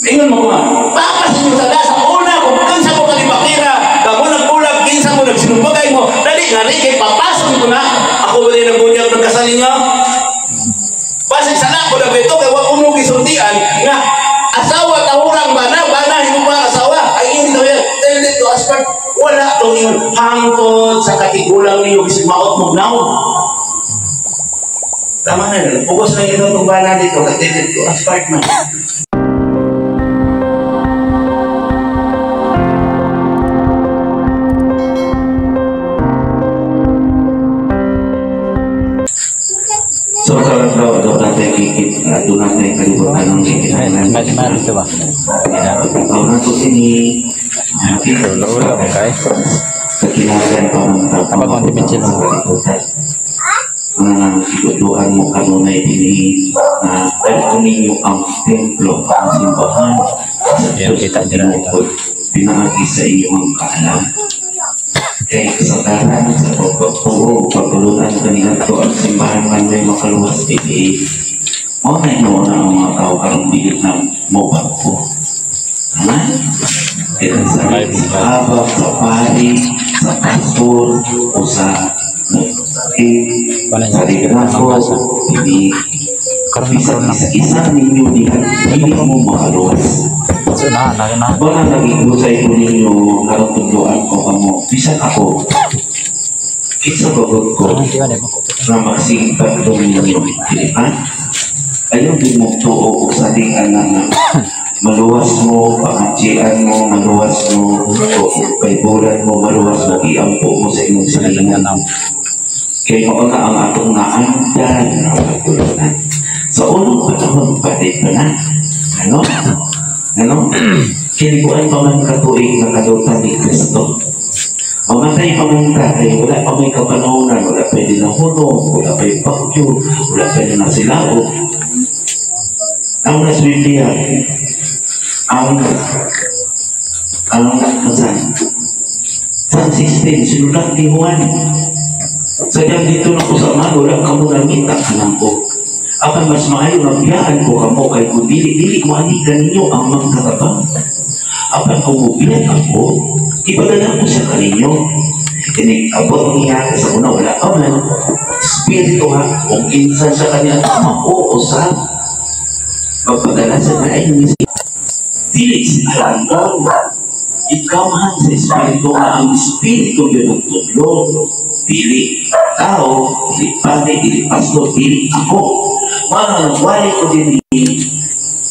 Ingon mo ko nga, papas ninyo sa sa una, kung kinsa mo kalipakira, kamo nagbulag, kinsa mo nagsinumbagay mo, dali nga rin, kay papasok ko na, ako ba rin nagbunyag ng kasal ninyo? Basig sana ko na beto, kay wag mo gisultian, nga, asawa tahurang bana, bana, hindi mo asawa, ay hindi daw yan, tell it to us part, wala tong yun, hangtod sa katigulang ninyo, bisig maot mo now. Tama na yun, pugos na yun itong bana dito, kay tell it to us part man. So, karon daw daw natin kikit, doon natin kalibutan ng Ay, mas mahal ito ba? Ikaw na to sini. Ulo-ulo, okay. Kakilagan pa ng Kapag konti mitsil mo. Mga itutuan mo kanunay dinhi na uh, ninyo ang templo, ang simbahan sa Yan, Diyos kita na dira ito. tinuod, pinaagi sa inyong kaalam. Kay kasagaran sa pagpagtuo, pagtulunan kanina to ang simbahan man may makaluwas dinhi. Mao na ino na ang mga tao karong dili na mo ko. Tama? Kaya sa sa habang, sa pari, sa pastor, o sa eh, Wala sa niya. liderazgo, hindi Karon na isa karon na. isa isa ninyo diha dili mo makaluwas. So na na na. Baka naging husay ko ninyo karong tudloan ko kamo bisan ako kinsa bagot ko Karon di ba ko. na magsigpag ninyo dili ba? Ayaw din mo tuo og saling ana na maluwas mo, pangatsian mo, maluwas mo, o kaibulan mo, maluwas mo, iampo mo sa inyong silingan. Kay mao na ang atong naandan na pagtulunan. Sa unang panahon, pwede pa na. Ano? Ano? Kinibuan pa man katuig na kalutan ni Kristo. Mamatay pa man ka, kay wala pa may kapanahonan, wala pwede na hunong, wala pa yung bagyo, wala pwede na silaot. Ang nasa Biblia, ang saan? San 16, sinulat ni Juan. Sadyang dito na ko sa man, wala ka mo nangita kanang ko. Apan mas maayo nga biyaan ko kamo kay kung dili-dili mo ani kaninyo ang magkatabang. Apan kung mubiyan ako, ipadala ko sa kaninyo. Inig abot niya sa una wala pa man. Espiritu ha, kung kinsan sa kanya mao usab. Magpadala sa lain ni dili sa alam ikamhan sa espiritu nga ang espiritu yun ang tudlo. Dili tao, dili pare, dili pastor, dili ako. Mana nagwali ko din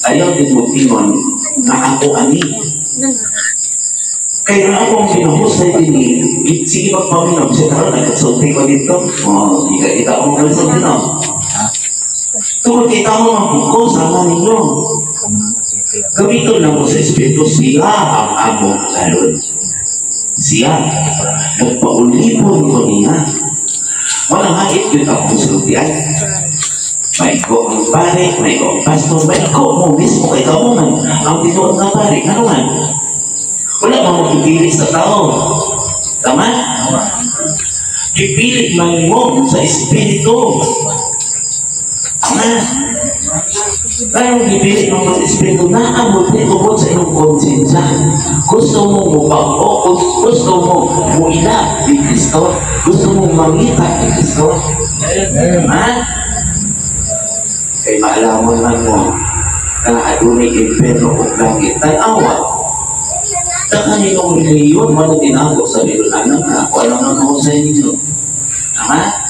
ayaw din mo tingon na ako ani. Kaya na akong pinahusay din sige magpaminaw, kasi karon nagkasulti ko dito. Oh, di ka kita akong nagsulti no. Tungkol kita mo ang buko sama ninyo. Gamiton lang mo sa espiritu, siya ang among lalon. Siya, nagpaulipon ko niya. Walang hait yun akong sultian. May ko ang pare, may ko ang pastor, may ko mo mismo kay kamo man. Ang tinuod nga pare, ano man? Wala man magpipili sa tao. Tama? Gipilit man mo sa espiritu. Tama? Anong gipilit mo sa espiritu? Naabot ni tungkol sa iyong konsensya. Gusto mo mupag-o, gusto mo muila ni Kristo, gusto mo mangita ni Kristo. Ha? Kay maalamon man mo na adunay impyerno o langit, tanawa. Taka ninyong reliyon, wala tinago sa lilunan na ako, alam na ako sa inyo. Tama?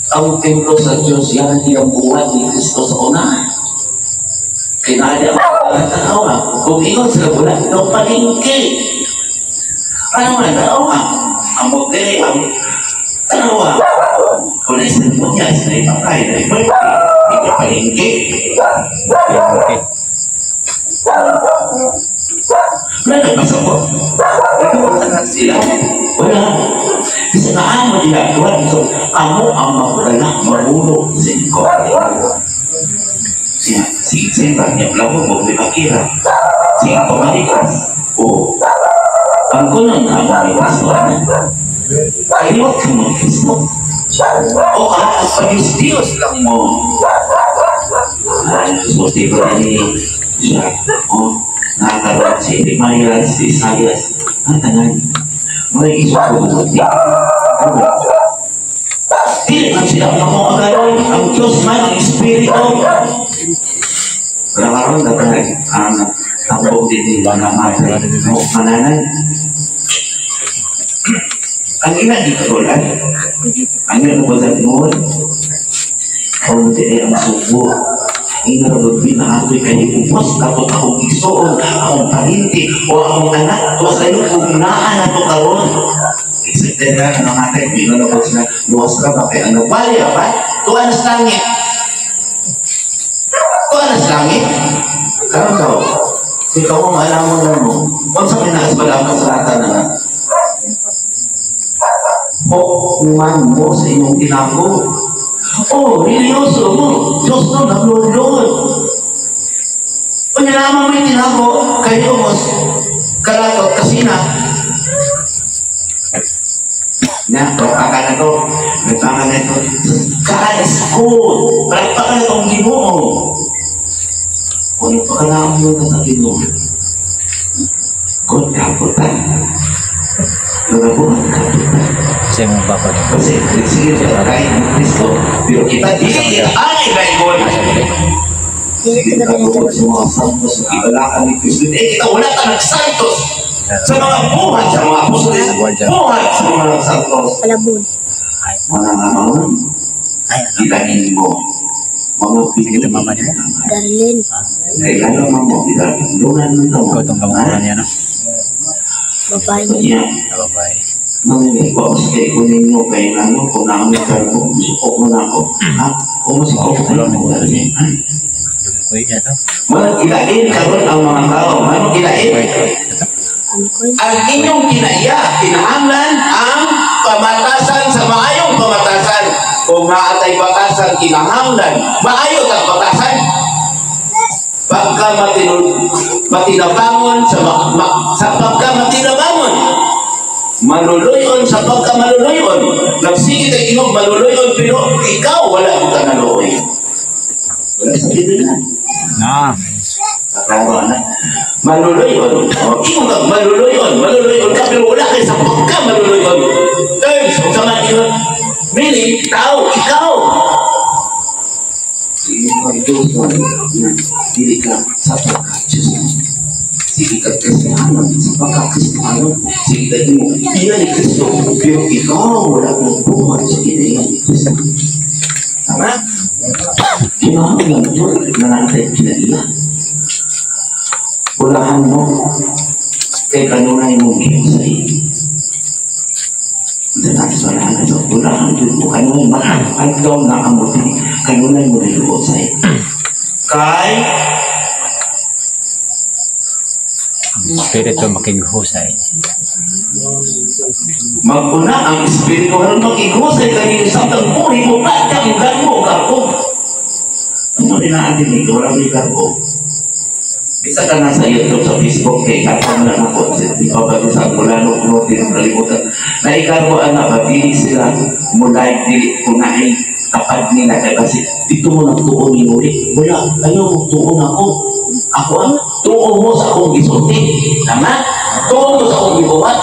Ang templo sa Diyos, yan ang buwan ni Kristo sa una. Kaya ang tanawa. Kung ingon sila wala, ikaw palingki. Ano man, tanawa. Ang modere, ang tanawa. Kung na isang mo niya, isa na ipakay, na ipakay, ikaw palingki. Okay. Wala na pasabot. Wala sila. Wala. Kasi naamo nila. Wala. So, amo ang magdala, magulo sa inyo. Si si Senta niya plamo mo may makira. Si Pamarikas. O ang kunon amo ni Kristo ana. Kaliwat ka mo ni Kristo. O ah, sa Diyos Diyos lang mo. Sulti ko ni siya. Oh, nakakaroon si Jeremiah, si Isaias. Ang tanan. Mga iso ko sulti. Dili man sila mga karon, ang Diyos man ang Espiritu. Pero karon dapat ang tambok din nila na matay. O kananan. Ang ina dito lang. Ang ina ko sa noon. O di ay ang subo. Ina ro na ako'y kay ubos tapos akong igsoon, akong parinti, o akong anak, o sa ilo kung naa na to karon. Isip din na ano natin, hindi na po sila, luwas ka ba kay ano, bali ba? Tuwan sa langit. Tuwan sa langit. Karon daw, ikaw ang alam mo na mo. Kung sa pinakas wala ka sa rata na nga. Man mo sa inyong tinako. Oh, religyoso mo. Diyos no, naglulod. O nilamang mo yung tinako, kayo mo, kalatot, kasina. Na, palakpakan na to. Palakpakan na ito. God is good. Palakpakan na itong Ginoo. Kung nagpakalaan mo na sa Ginoo, God kaputan. Nagabuhat kaputan. Kasi mong bapa niya. Kasi sige sa kain ng Kristo, pero kita dili kita anay God. Sige kita tungkol sa mga santos sa kibalakan ni Kristo. Eh, kita wala ka nagsantos sa mga buhat sa mga apostoles, buhat sa mga santos. Palabon. Mga namaon, Ay, ano? ilahin mo. Mga Sige, ito mama niya. Darlene. Kailangan mo, ilahin mo mo. Ikaw itong kamukuran niya, no? Babae. Niya. Babae. Nang ko kay ko ninyo kay nano kung naano ka mo suko mo na ako. Ha? Kung masuko ko Wala mo mo na kasi. Dumukoy niya to. Manang ilain karon ang mga tao. Manang ilain. Ito. Angkoy. Ang inyong kinaiya, kinahanglan ang pamatasan sa maayong pamatasan. Kung naatay batasan, kinahanglan, maayo ang batasan. Pagka matinabangon sa, ma, ma, sa pagka matinabangon, maluloyon sa pagka maluloyon. Nagsigit ang inyong maluloyon, pero ikaw wala mo ka naluoy. Wala sa Biblia. Na. Klaro na. Maluloyon. O, ingon ka, maluloyon. Maluloyon ka, pero wala kayo sa pagka maluloyon. Terms, kung sama ingon, meaning, tao, ikaw. Sige ka, Diyos, na dili ka sa pagka Diyos. Sige ka, Kristiyano, sa pagka Kristiyano. Sige ka, mo, iya ni Kristo, pero ikaw wala kang buhat sa kinaiya ni Kristo. Tama? Kinahanglan yun na natin kinaiya. Ulahan mo kay kanunay mong gihusay. Sa natin sa lahat na ulahan yun mo kanunay matadlaw na amutin kanunay mo gihusay. Kay Ang espiritu makighusay. Maguna ang espiritu aron makighusay kay samtang buhi mo pa kang mo kargo. Ano inaantin nito? Wala mo kargo. Bisa ka na sa YouTube, sa Facebook, kay kargo na ako. Di pa ba sa Mulano, no, di na kalimutan. Na ikargo, anak, ba, dili sila mo like, dili kung naay tapad nila. Kaya kasi dito mo nagtuon ni Nuri. Wala, ayaw mo tuon ako. Ako ang tuon mo sa akong gisulti. Tama? Tuon mo sa akong gibuhat.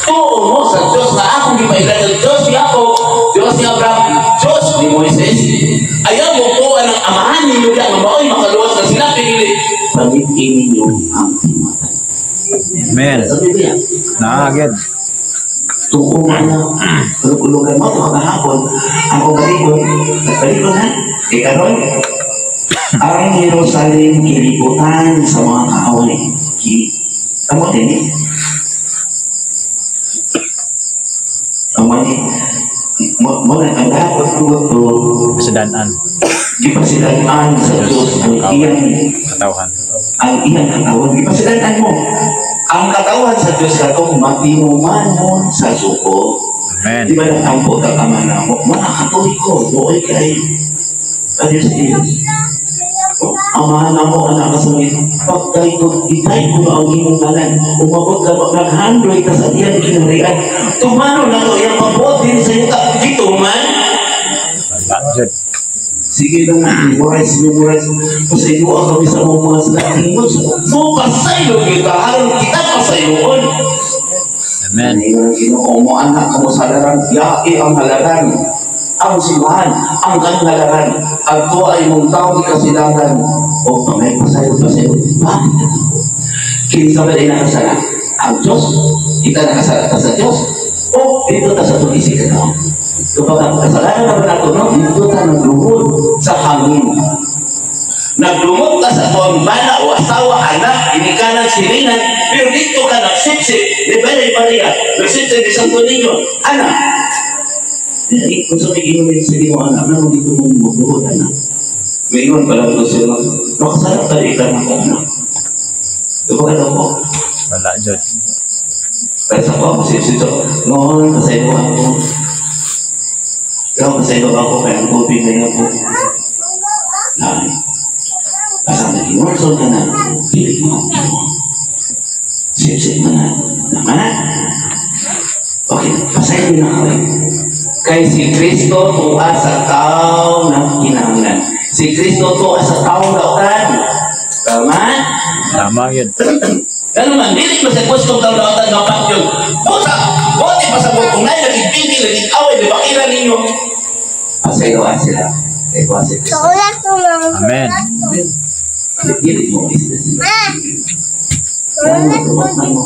Tuon mo sa Diyos na akong gipailan ng Diyos ni Jacob, Diyos ni Abraham, Diyos ni Moises. Ayaw mo tuon ang amahan ninyo kaya nga mao'y makaluwas na sila pinili. Pamitin ninyo ang tiwatan. Amen. Sa Biblia, Na, agad. tuo na tulog-ulogan mo ito kahapon, ang ugalikon, nagbalikon ha, ikaron, ang Jerusalem kilibutan sa mga kaaway. Ki, tamo din eh. Tamo ni, mo mo na ang dapat ko to Kasidanan. gipasidan sa Diyos ang iyang Katawhan. Ang iyang katawan. Gipasidan mo. Ang katawan sa Diyos katong matinumanon sa suko. Amen. Di ba nagtampo ka ama na mo? Mga Katoliko, doon kay Adios Diyos. Amahan na mo, anak ka sa mga pagkay ko, itay ko ang imong ngalan. Umabot ka ba, naghandloy ka sa iyang kinaharian. Tumano na to, iyang pabot din sa iyo ka. Gituman. Wala. Jud. Sige lang, memorize, memorize. Pasayloa kami sa mga sala. Ingon, so pasaylo kita, aron kita pasayloon. Amen. Ingon ang Ginoo, mo anak kamo sa halaran, yai ang halaran. Ang simbahan, ang kanang halaran. Adto ay mong tao ikasilangan. O pangay pasaylo, pasaylo. Bakit na ako? Kinsa ba ay nakasala? Ang Diyos? Kita nakasala ta sa Diyos? O dito ta sa tulisik ka tao? Kapag ang kasalanan naman nato, no, dito ta nagluhod sa hangin. Naglumot ka sa tuwang bana o asawa, anak, inikanan, silingan, pero dito ka nagsipsip, ni Mary Maria, nagsipsip ni Santo Niño, anak. Dili, kung sa may inumin sa mo anak, naman dito mo magluhod, anak. May ingon pala ito sila, nakasarap ka rin ka ng anak. Diba ano po? Wala jud. Kaya sa ko, sipsip ito, noon, pasaylo ako. Ikaw, pasaylo ako, kaya ang tubig na yan po. Labi. Basta nag-inosol ka na, dili mo ang Ginoo. Sipsip mo na. Tama na? Okay, pasaylo na kami. Kay si Kristo tuwa sa tao ng kinahanglan. Si Kristo tuwa sa taong dautan. Tama? Tama yun. Ganun man, dili pa sa gustong tao dautan ng patyon. Buta, buti pa sa kung na nagibigil, naging-away, nabakira ninyo. Pasayloan sila. Kay kuha si Kristo. Sulat ko, mama. Amen. Dili mo business. Ma! Sulat ko dito.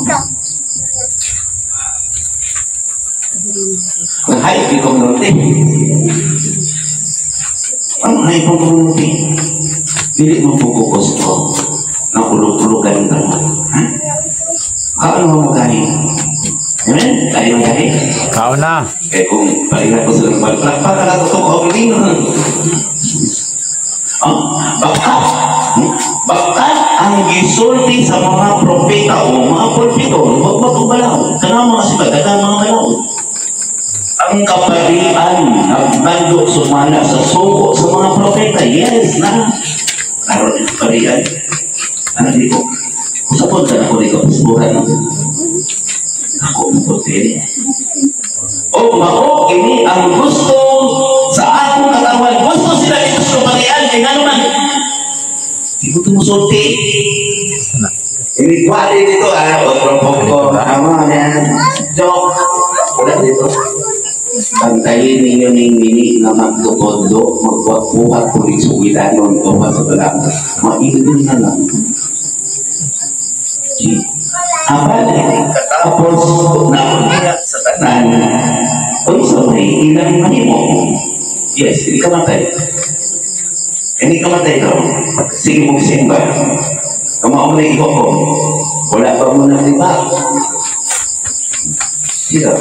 Ang hayop ikaw norte. Ang hayop ko norte. Dili mo po ko gusto na ulog-ulogan ka. Ha? Kaano mo magahi? Amen? Tayo magahi? Kao na. Eh kung pareha ko sila magplakpak, ka na totoo ang lingon. Oh, baka, baka ang gisulti sa mga propeta o mga pulpito, huwag matubalaw. Kanang mga sila, daghang mga balaw. Ang kaparian nagmando sumala sa sugo sa mga propeta. Yes, na. Karon ang kaparian. Ano dito? Usapon ka na ko dito. Subuhan mo. Ako mo po O mao kini ang gusto sa akong katawan. Gusto sila dito sa kaparian. Kaya nga naman, di mo tumusulti. Ano? Ini kuwari dito, ah, o tama yan. Joke. Wala dito. Bantayin ninyo ning nini nga magtutodo, magbuhat-buhat kung isuwilanon o sa balang. Mailin na lang. Apan, katapos na unya sa tanan, unsa may ilang mahimo? Yes, hindi ka matay. Hindi ka matay daw. Sige mong simba. Kamao na iko ko. Wala pa mo na diba? Sila.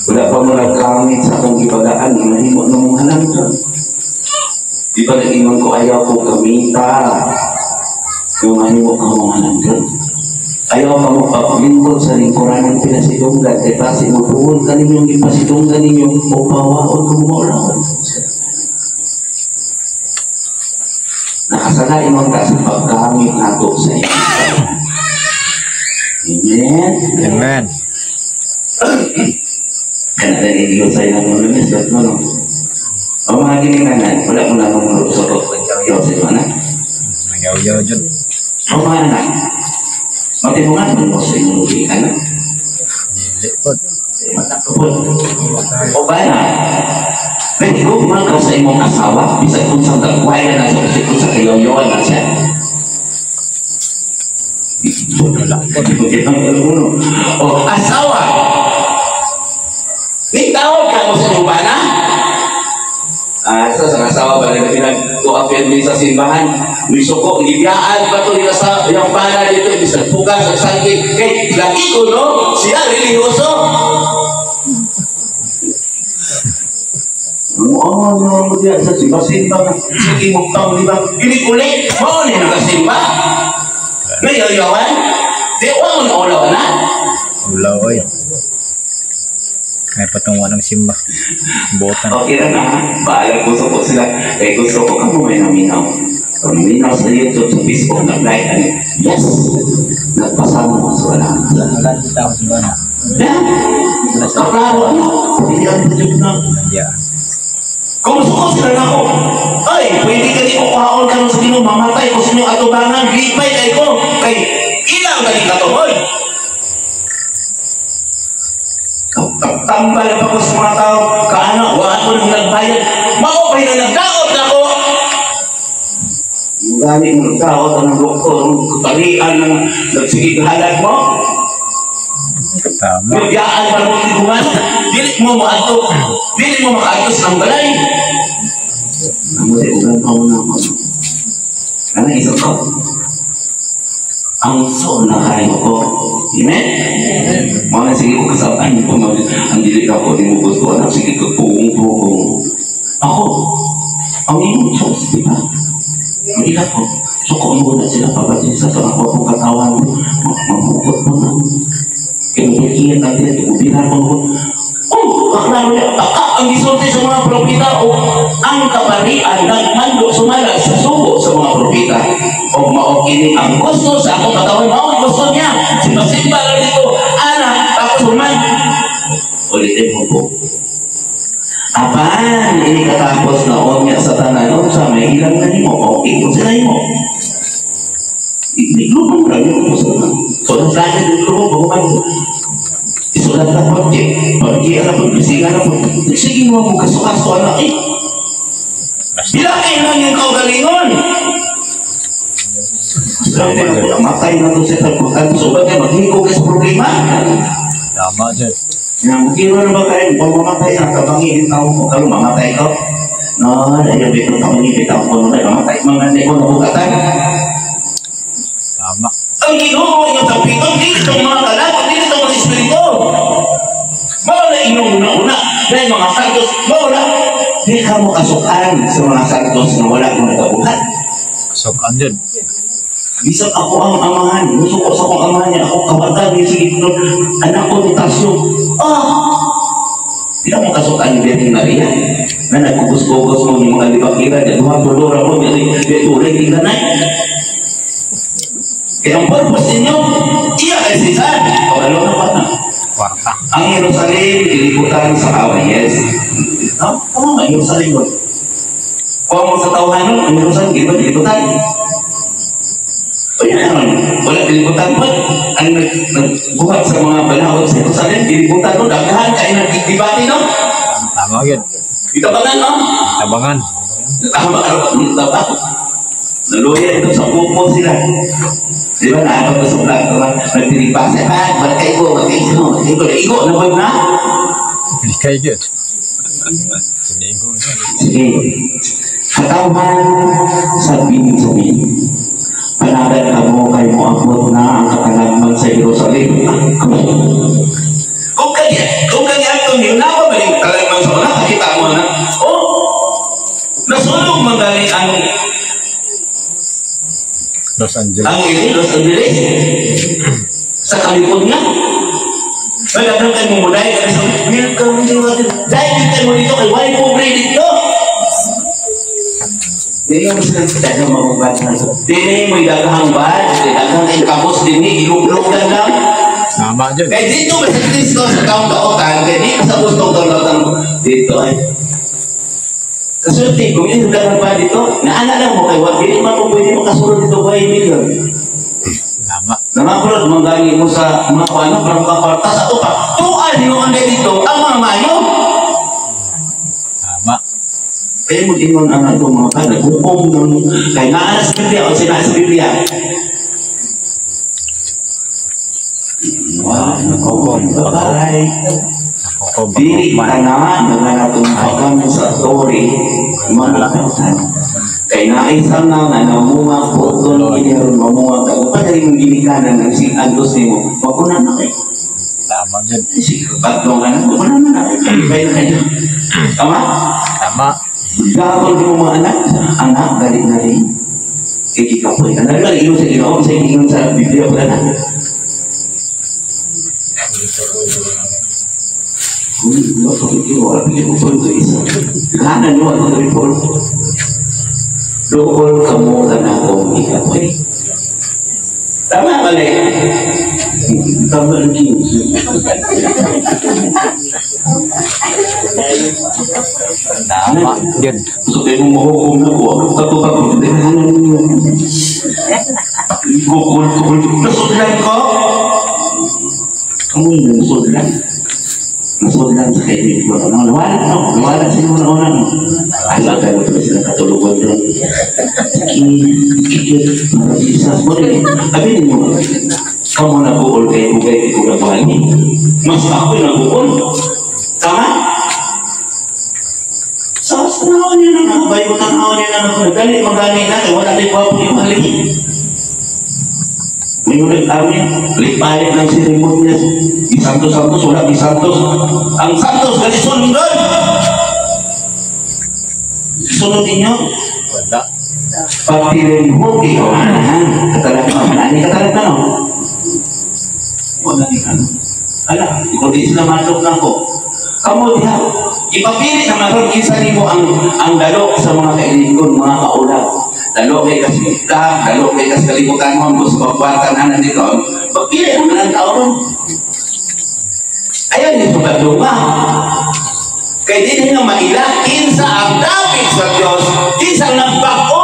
Wala pa mo nagkamit sa akong ibagaan. Mahimo na mong halang ka. Di ba nag-ingon ko ayaw ko gamita? Yung mahimo ka mong halang ka. Ayaw ka mo paglingkod sa lingkuran ng pinasidunggan. Kaya basi mo buhol ka ninyong ipasidunggan ninyo o pawaon kung maulaon. Nakasala imong ta sa paggamit nato sa iyo. Amen. Amen. Kana na iyo sa iyo mo lunes no no. Ang mga ginikanan, wala mo na mong sa ko sa iyo na. Nagyaw-yaw jud. Ang mga anak, matimungan mo sa inyong ginikanan. Dili pod. Matakapon. O ba na? May man ka sa imong asawa, bisag kung sa dagway na nasa, bisag kung sa kayoyoan na siya. Wala pod. O, asawa! Ni tawag ka mo sa imong bana? Ah, sa asawa ba nila pinag tuapin min sa simbahan? May suko, gibiyaan pa to nila sa yung bana dito, bisag pugas, sa sangki. Kay, laki ko no, siya religyoso. Oo, no, no, diya sa simba-simba, sige mo pang, di ba? Ini ulit, mo ni nakasimba. May yayawan? Di, wa mo na ulaw na. Ulaw oy. May patungo ng simba. Botan. Okay na na, bahala gusto ko sila. Eh, gusto ko kamo may naminaw. Kung naminaw sa YouTube, sa Facebook, nag-like, ano, yes! Nagpasama ko sa wala. Wala kita ako sa bana. Yeah! Kaklaro, ano? Hindi ang na. Yeah. Kung suko sila nako, ay, pwede ka di ko kuhaon karon sa Ginoo, mamatay ko sa inyong atubangan, lipay kay ko, kay ilang gani katuoy. Tambal pa ko sa mga tao, kaana, wala ko nang nagbayad, mao pa na nagdaot na ko. Gani mo nagdaot ang doktor, ang katalian ng nagsigig halag mo. Tama. Biyaan pa mo tiguman, dili mo maadto, dili mo makaadto sa balay. Amo sa ulan pa mo na ako. Ano isa ko? Ang so na kayo ko. Amen? Mga sige ko kasabay ko mga ang dili ako di mo gusto anak sige ko pugong-pugong. Ako, ang imong Diyos, di ba? Ang ila ko. So kung mo na sila pabatisa sa ako akong katawan, mabukot mo na. Kaya natin, ubihan mo. Oh, aklaro niya, ang gisulti sa mga propeta o ang kaparian nagmando sumala sa sugo sa mga propeta. O mao kini ang gusto sa akong katawan, mao ang gusto niya. Simba-simba lang dito, anak, tapos human. Ulitin mo po. Apan, ini katapos na onya sa tanan, sa may ilang na nimo, okay ko sila nimo. Iglubong lang yun po sa tanan. So, ang sa akin, iglubong, human. Isulat na po, pag-iya na po, bisiga na po. Sige mo mo, kaso-kaso, anak eh. Bila kayo lang yung kaugalingon. Matay na ito sa tagputan. So, ba kayo maghigog sa problema? Tama dyan. Nga, mukiro na ba kayo? Kung mamatay na, kabangi yung tao mo. Kalau mamatay ka, no, dahil bito tao ni bitaw ko nung mamatay. Mga hindi ko nabugatan. Tama. Ang Ginoo inyong tapiton, dili itong mga kalat, dili itong mga espiritu. Mao na inyong una-una, dahil mga santos, mao na, di ka mo kasukan sa mga santos na wala mo nagabuhat. Kasukan dyan. Bisag ako ang amahan, gusto ko sa akong amahan niya, ako kawatan niya sa Ginoo, anak ko ni Tasyo. Ah! Di ka mo kasukan ni Virgin Maria, na nagkugos-kugos mo ni mga libakira, di duha tulura mo, di tulay, di ganay. Kaya ang purpose ninyo, iya kay Cesar. Pabalo na pa na. Kwarta. Ang Jerusalem, gilibutan sa kaaway. Yes. No? Tama ba? Jerusalem mo. Kung mo sa tawhan nun, ang Jerusalem, gilibutan. O yan, ano? Wala gilibutan po. Ang nagbuhat sa mga balahod sa Jerusalem, gilibutan no? Daghan kayo nagdibati, no? Tama yun. Itabangan, no? Tabangan. Tama, tama. Naluya ito sa pupo sila. Di ba nakakapag sa vlog, diba? Nagtinigpasa, ah, magkaigo, magkaigo, magkaigo, igo, na ba na? Likay yun. Sinigo na. Sige. Katawan sa binig-sabi. Panagan ka mo kay moabot na ang katalagman sa Jerusalem. Kung kanya ito, yun na ako, maling talagman sa una, kakita mo na. Oh, nasunog magaling ang Los Angeles. Ang ini, Los Angeles. Sa California. Wala kang kayo mumulay. Welcome to dahil dito mo dito kay why pobre dito. Dili mo sila daghang mabubad na. Dili mo daghang bad, daghang kay kabos dinhi giluglugan lang. Tama dyan. Kay dito ba sa Kristo sa taong daotan, kay di sa gustong daotan dito ay. Kasulti, kung hindi daghang pa dito, naana lang mo kay wa dili man mo pwede makasulod dito 5 million. Tama. Namakulod manggangi mo sa mga ano, parang kaparta sa ito pa. Tuan yung ang dito, ang mga mayo. Tama. Kaya mo ingon ang itong mga kada, hukom ng, kaya naa sa Biblia o sinaa sa Biblia. Wow, naghukom. Bye-bye. Nakukom. Dili tanan, naganatumbagan sa story, mga kautan. Kay naisang na nga namunga po doon kiniharon mamunga ka. Kung pa mong ginikanan ng si Andos nimo, mapuna na kayo. Tama dyan. Sige, batlong ka na, mapuna na kayo. Kayo kayo. Tama? Tama. Gagawin mo mga anak, anak, galit na rin. Kay kikapoy. Ano lang, ingon sa Ginoo, sa ingon sa Biblia ko na. Gana nyo ang report. Dool kamo na akong ikapoy. Tama mali. Tama ang Diyos. Tama jud. So kayo mo mahukom na ko, ako katubag ko, hindi na ninyo. Gukul, gukul, nasudlan ko. Kamu yung nasudlan. Nasudlan sa kaibigan ko. Ano, nawala, no? Nawala sila mga una, no? Ala, kayo pala sila katulugan doon. Sige, sige, para Jesus mo rin. Sabi ninyo, kamu naguol kay bugay ko na buhani. Mas ako yung naguol. Tama? Sa tanawan niya na ako, bayo tanawan niya na ako. Dali, magani na, eh, wala tayo gwapo yung hali. May ulit kami, palit ng seremonya. Di Santos Santos, wala di Santos. Ang Santos, gali sunod! Sunod ninyo. Wala. Pagpiling hoki, o ha, katalag mo, nani katalag na no? Wala ni ano. Ala, ikaw di sila manok na ko. Kamu diha, ipapili na maron kinsa nimo ang dalo sa mga kailingkod, mga kaulap. Dalo kay kas ka, dalo kay kas kalibutan mo sa pagbuhatan anan dito. Pagpili ang mga tao ron. Ayaw ni sugadunga. Kay di ninyo maila kinsa ang dapit sa Dios, kinsa ang nagbag-o.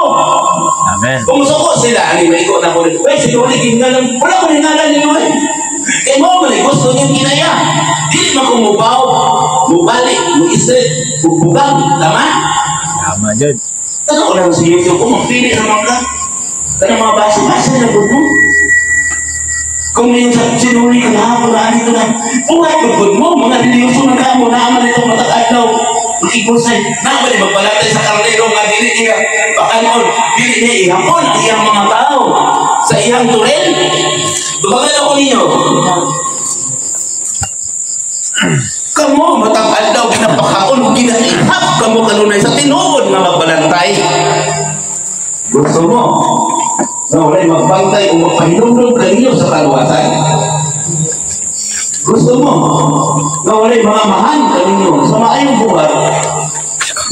Amen. Kung suko sila, ani maigo na ko rin. Uy, si Loli, gingalan. Wala ko ringalan ni Loli. Kay mo man gusto niyong kinaya. Dili man kung mubaw, mubalik, mu-street, mubugang. Tama? Tama jud. Tanaw lang sa YouTube ko, magpili naman ka. Kanang mga basa-basa na gud mo. Kung ngayon sa sinuli ka na, na dito na, buhay gud mo, mga religyoso na ka mo, naaman ito matag-adlaw. Makigusay, naaman ni magbalatay sa karnero nga dili niya, pakanon, dili niya ihapon ang iyang mga tao sa iyang turel. Dumagan ako ninyo. Kamo, matag-adlaw, ginapakaon, ginaihap kamo kanunay sa tinuod nga magbalantay. Gusto mo na wala'y magbantay o magpahinumdum kanino sa kaluwasan. Gusto mo na wala'y mga mahan kanino sa maayong buhat.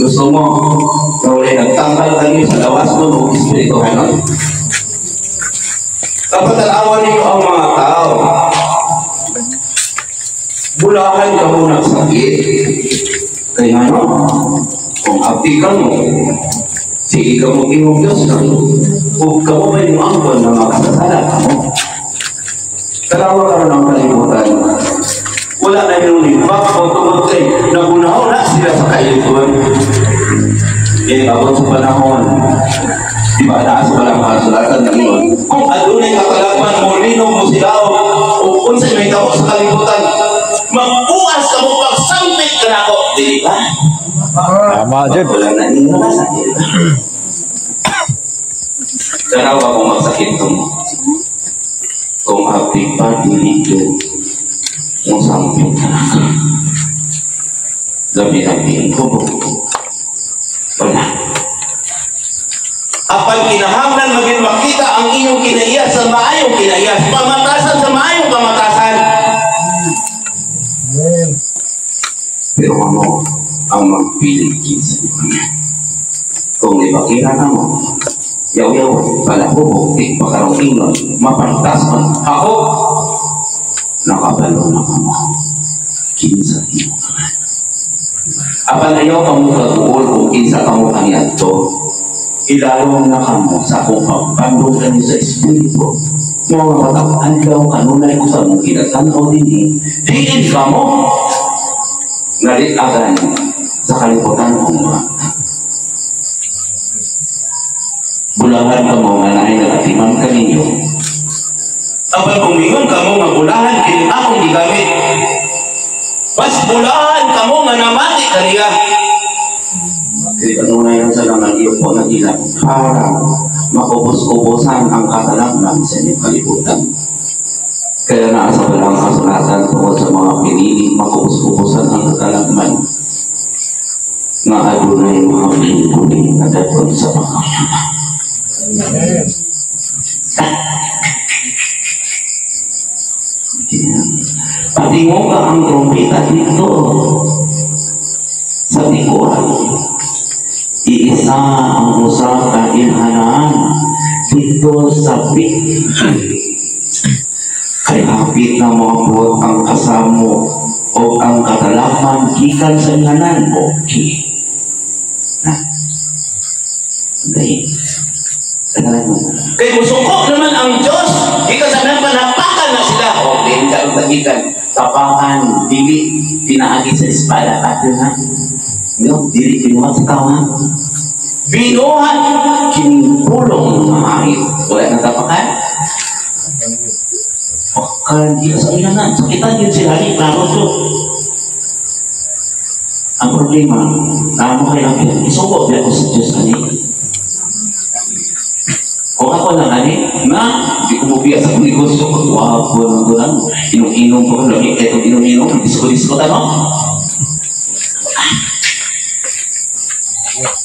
Gusto mo na wala'y nagtanggal kanino sa lawas mo o espirituhanon. Dapat tanawan ninyo ang mga tao. Bulahan ka muna sakit. Kaya ano, kung abdi ka mo, sige ka mo tingog Diyos ka mo. Huwag ka mo may muangkon na makasasala ka mo. Tanawa ka rin ang kalibutan. Wala na yung limpak o tungod kay nagunaw na sila sa kailituan. Eh, abot sa panahon, di ba naas wala ang kasulatan ng iyon? Kung adunay kakalakman mo, linog mo sila o kung sa'y may tao sa kalibutan, magbuas ka mo pagsampit ka na ako. Di ba? Tama jud. Wala na ninyo na sa di ba? Tanawa kung magsakit mo. Kung happy pa, dili ko. Kung sampit ka na ka. Labi-labi ang kubo. Wala. Apan kinahanglan maging makita ang inyong kinaiya sa maayong kinaiya, pamatasan sa maayong pamatasan. Pero ano ang magpili kinsa niyo? Kung ibakira na mo, yaw-yaw, palahubo, di pakarong ingon, mapantas man, ako, nakabalo na kamo, kinsa niyo. Apan ayaw kamo kaguol kung kinsa kamo kaniadto, ilalong na kamo sa akong pagpandong kaniyo sa Espiritu. Mga matag-adlaw kanunay ko sa mong kinatanaw dinhi, diin kamo nalitagan sa kalibutan kong mga bulahan kamo nga naay nagatiman kaninyo. Apan kung mingon kamo nga bulahan kini akong gigamit, mas bulahan kamo nga namati kaniya. Kaya kanunay lang sa lang iyo po nagila para maubos-ubosan ang katalagman sa inyong kalibutan. Kaya naasa ba lang kasulatan tungkol sa mga pinili maubos-ubosan ang katalagman nga adunay mga pinili na daton sa pagkakama. Patingo ka ang trompeta dito sa tikuan. Iisa ang usa ka ilhanan dito sa big. Kay hapit na moabot ang kasamo o O ang katalakman gikan sa amihanan. Okay. Ha? Okay. Tanalan mo. Kay musuko naman ang Diyos, gikan sa amihanan, panapakan na sila. Okay, hindi ang tagikan. Tapakan, dili, pinaagi sa espada. Ato na. No, dili, binuhat sa tao ha. Binuhat, kining pulong nga hangin. Wala nang tapakan. Pakan, di sa amihanan. Sakitan yun sila, ni klaro to. Ang problema, namo kay ang isuko di ako sa Diyos ani. Kung ako lang ani, na, di ko mubiya sa akong negosyo ko, wapo nang gulang, inom-inom ko, lagi kayo kong inom-inom, disko-disko ta, no?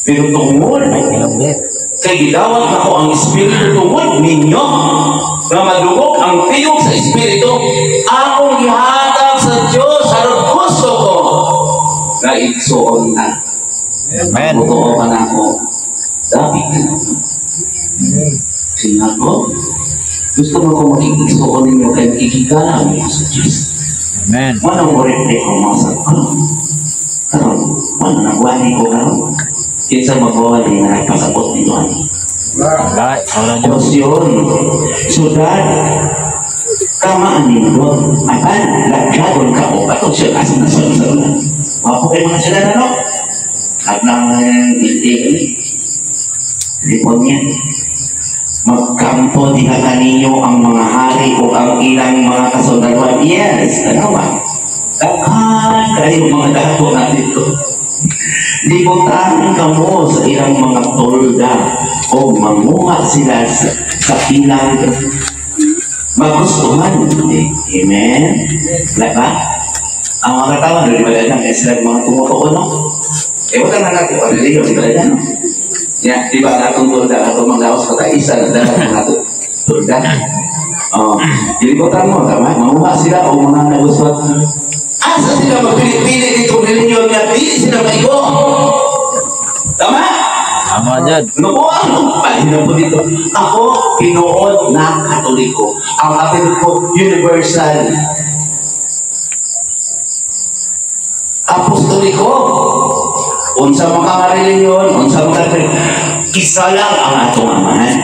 Pero tungod, kay gidawat nako ang Espiritu tungod ninyo, nga madungog ang tiyog sa Espiritu, akong gihatag sa Diyos, aron gusto ko, na igsuon na. Amen. Totoo ka na ako. Dapat ka na. Kaya ko, gusto mo ko makikigsuon ninyo kay makikigala mo sa Diyos. Amen. Wala mo reflect ko mga sa karon. Karon, wala nagwali ko karon. Kinsa magwali na nagpasabot nito ani. Wala. Wala Diyos. Diyos yun. Sudad, kama anindot. Apan, laglagon ka o patong siya asa na sa sa una. Wapo kayo mga sila na no? At nang hindi kami. Telefon niya. Magkampo diha kaninyo ang mga hari o ang ilang mga kasundaluhan. Yes, tanawa. Daghan kayo mga dato na dito. Libutan kamo sa ilang mga tolda o manguha sila sa ilang magustuhan. Amen? Wala ba? Ang mga katawan, di ba lang, kaya sila mga tumutuon, no? Eh, wala na natin, wala rin, di ba lang, no? Ya, di ba natong tulda, atong mga laos, kata isa, nagdala ng atong tulda. Oh, ilibutan mo, tama? Manguha sila o mga nagustuhan. Asa sila magpili-pili ditong reliyon nga dili sila maigo? Tama? Tama dyan. Ano po ang pahinom po dito? Ako, tinuod na Katoliko. Ang Katoliko, universal. Apostoliko. Unsa man ka reliyon, unsa man ka isa lang ang atong amahan.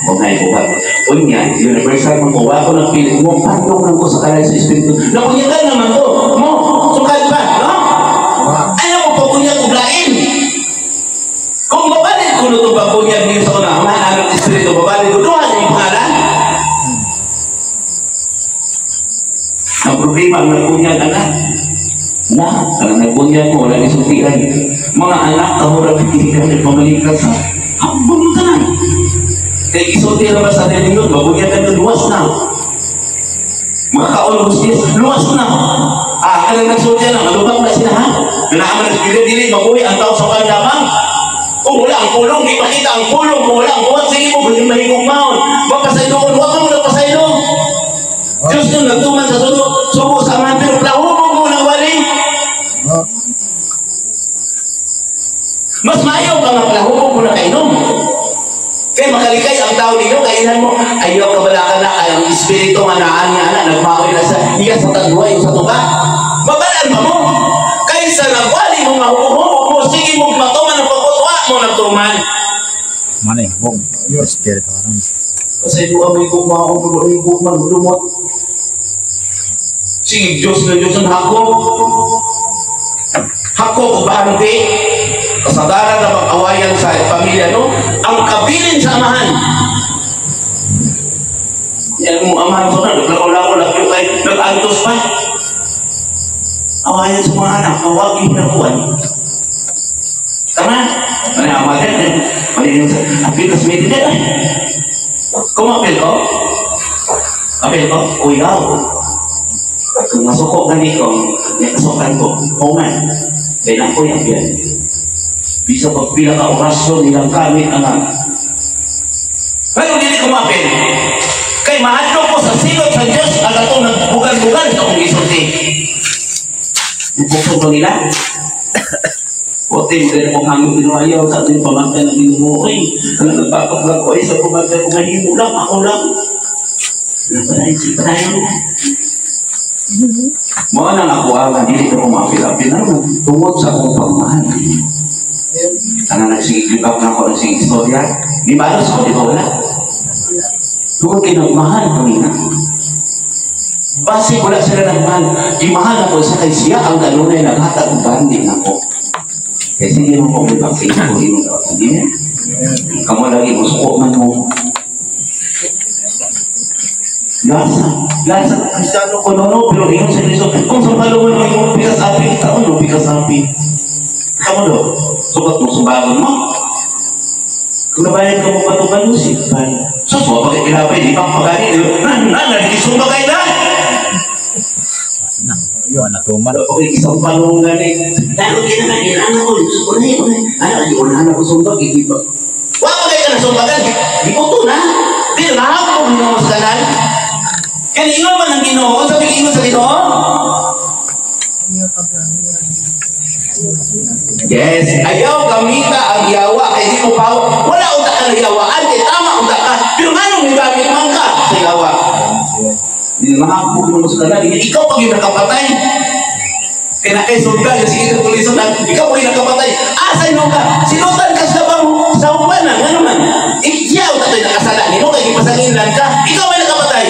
O nga ibuhat. Unya, universal man ko, wako ng pili mo, pandong lang ko sa kalay sa Espiritu. Nakunyagan naman ko, mo, sukad pa, no? Ayaw mo pagkunyag og lain. Kung mabalid ko nito pagkunyag niyo sa una, amahan ang Espiritu, mabalid ko, duha sa iyong pangalan. Ang problema, ang nagkunyag, anak. Na, ang nagkunyag mo, wala isultian. Mga anak, kahurap, hindi ka nagpamalikas sa hambong mo tanan. Kaya isulti na ba sa reliyon, mabunyag ka na, luwas na. Mga kaon, hustis, luwas na. Ah, kaya nagsulti na, malubak na sila, ha? Nanaaman na sila, dili, mabuhi ang tao sa pan lamang. Kung wala ang kulong, di makita ang kulong. Kung wala ang buhat, sige mo, pwede mahigong maon. Mapasayloon, huwag mo nagpasaylo. Diyos nung nagtuman sa subo, subo sa amahan, pero plahubog mo ng wali. Mas maayaw ka nga plahubog mo na kainom. Kaya makalikay ang tao ninyo, kainan mo, ayaw ka bala ka na, ay ang espiritu nga naan nga na, nagmaoy na sa iya sa tagway sa tuba. Mabalaan pa mo. Kaysa nagwali mo nga hubog mo, sige mo matuman ang pagkutwa mo nagtuman. Manay, hubog. Espiritu karon. Kasi doon may gugma ako, may gugma, lumot. Sige, Diyos na Diyos ang Hakob. Hakob, bahante. Kasadaran na pag-awayan sa pamilya, no? Ang kabilin sa amahan. Yan mo amahan ko na, naglako-lako, lagyo kay, nag-antos pa. Awayan sa mga anak, mawag yung hinakuan. Tama? Ano yung amahan? Ano yung sa, apil ka sa medyo. Kung apil ko? Apil ko? Uyaw. Kung masuko gani ko, may kasukan ko, oo man. Kaya ako yung apil. Bisa pagpila ka orasyon nilang gamit anak. Pero dili ko maapil. Kay mahadlok ko sa silot sa Diyos ang atong nagbugal-bugal sa akong isulti. Nagbuksog ba nila? Puti mo rin akong hangin pinuayaw sa ating pamantay ng Ginoo. Ay, ang nagpapaglag ko ay sa pamantay ko mahimo lang, ako lang. Padayon, sige, padayon mo. Mao nang ako ang dili ko maapil-apil ano tungod sa akong pagmahal. Ana nagsigig libak na ako ang sige istorya. Di malos ko, di ba wala? Tungod kay nagmahal ko nina. Basi wala sila nagmahal. Gimahal ako sa kay siya ang kanunay naghatag og bandi nako. Kay sige mo ko libak sa ko imong hindi niya. Kamo lagi mo suko man mo. Lasa, lasa Kristiyano ko no, no, pero ingon sa Kristo, kung sa palungan mo yung pikas api, taon no, pikas api. Kamo do, sukat mo, subagon mo. Kung nabayad ka mo patuban mo, sipan. So, so, bakit ilapay, di pa pagani, na, na, nagkisumba kayo na. Na, yun, natuman. Okay, isang palungan eh. Lalo kinaman, inana ko, unay, unay, ano, unahan ako sumbag, ikipa. Wa pa kayo ka na sumbagan, di ko to na. Di, nahapon mo sa kanan. Kaya ingon man ang Ginoo, sabi ingon sa Ginoo. Yes, ayaw gamita ang yawa kay di mo pa wala unta ka ng yawaan kay tama unta ka. Pero nganong migamit man ka sa yawa? Di nahapon mo sa kanan, ikaw pag yung nakapatay. Kaya na kay sundal, sige ka puliso na, ikaw pag yung nakapatay. Asa ino ka? Sinutan ka sa bang sa uban na, ngano man? Siya unta to'y nakasala nimo kay gipasangin lang ka. Ikaw may nakapatay.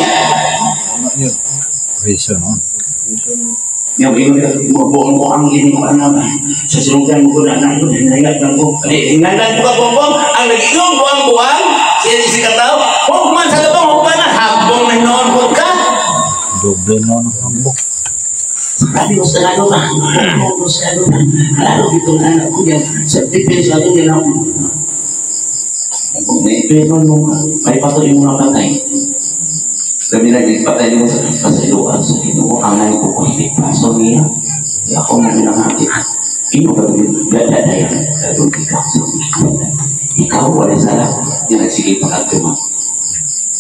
Prison, no? Yung ingon ka, buong ko ang gini ko anak. Sa sinugan ko na anak ko, hinayat lang ko. Hinayat ko ka buong ang nag-ingon buang-buang, siya si kataw, huwag man sa labang, huwag man na, habong na hinoon ko ka. Doble no ng hambok. Sabi ko sa ano ba? Ko sa ano ba? Lalo dito na anak ko yan. Sa tipin sa akin yan ako. Kung naipirman mo ka, may patuloy mo na patay. Sabi na, patay mo sa pasiluan sa Ginoo, angay ko kung paso niya. Di ako na minangakit. Imo ka rin, dadadayan. Pero ikaw sa ikaw wala sala. Di nagsige pa ka mo.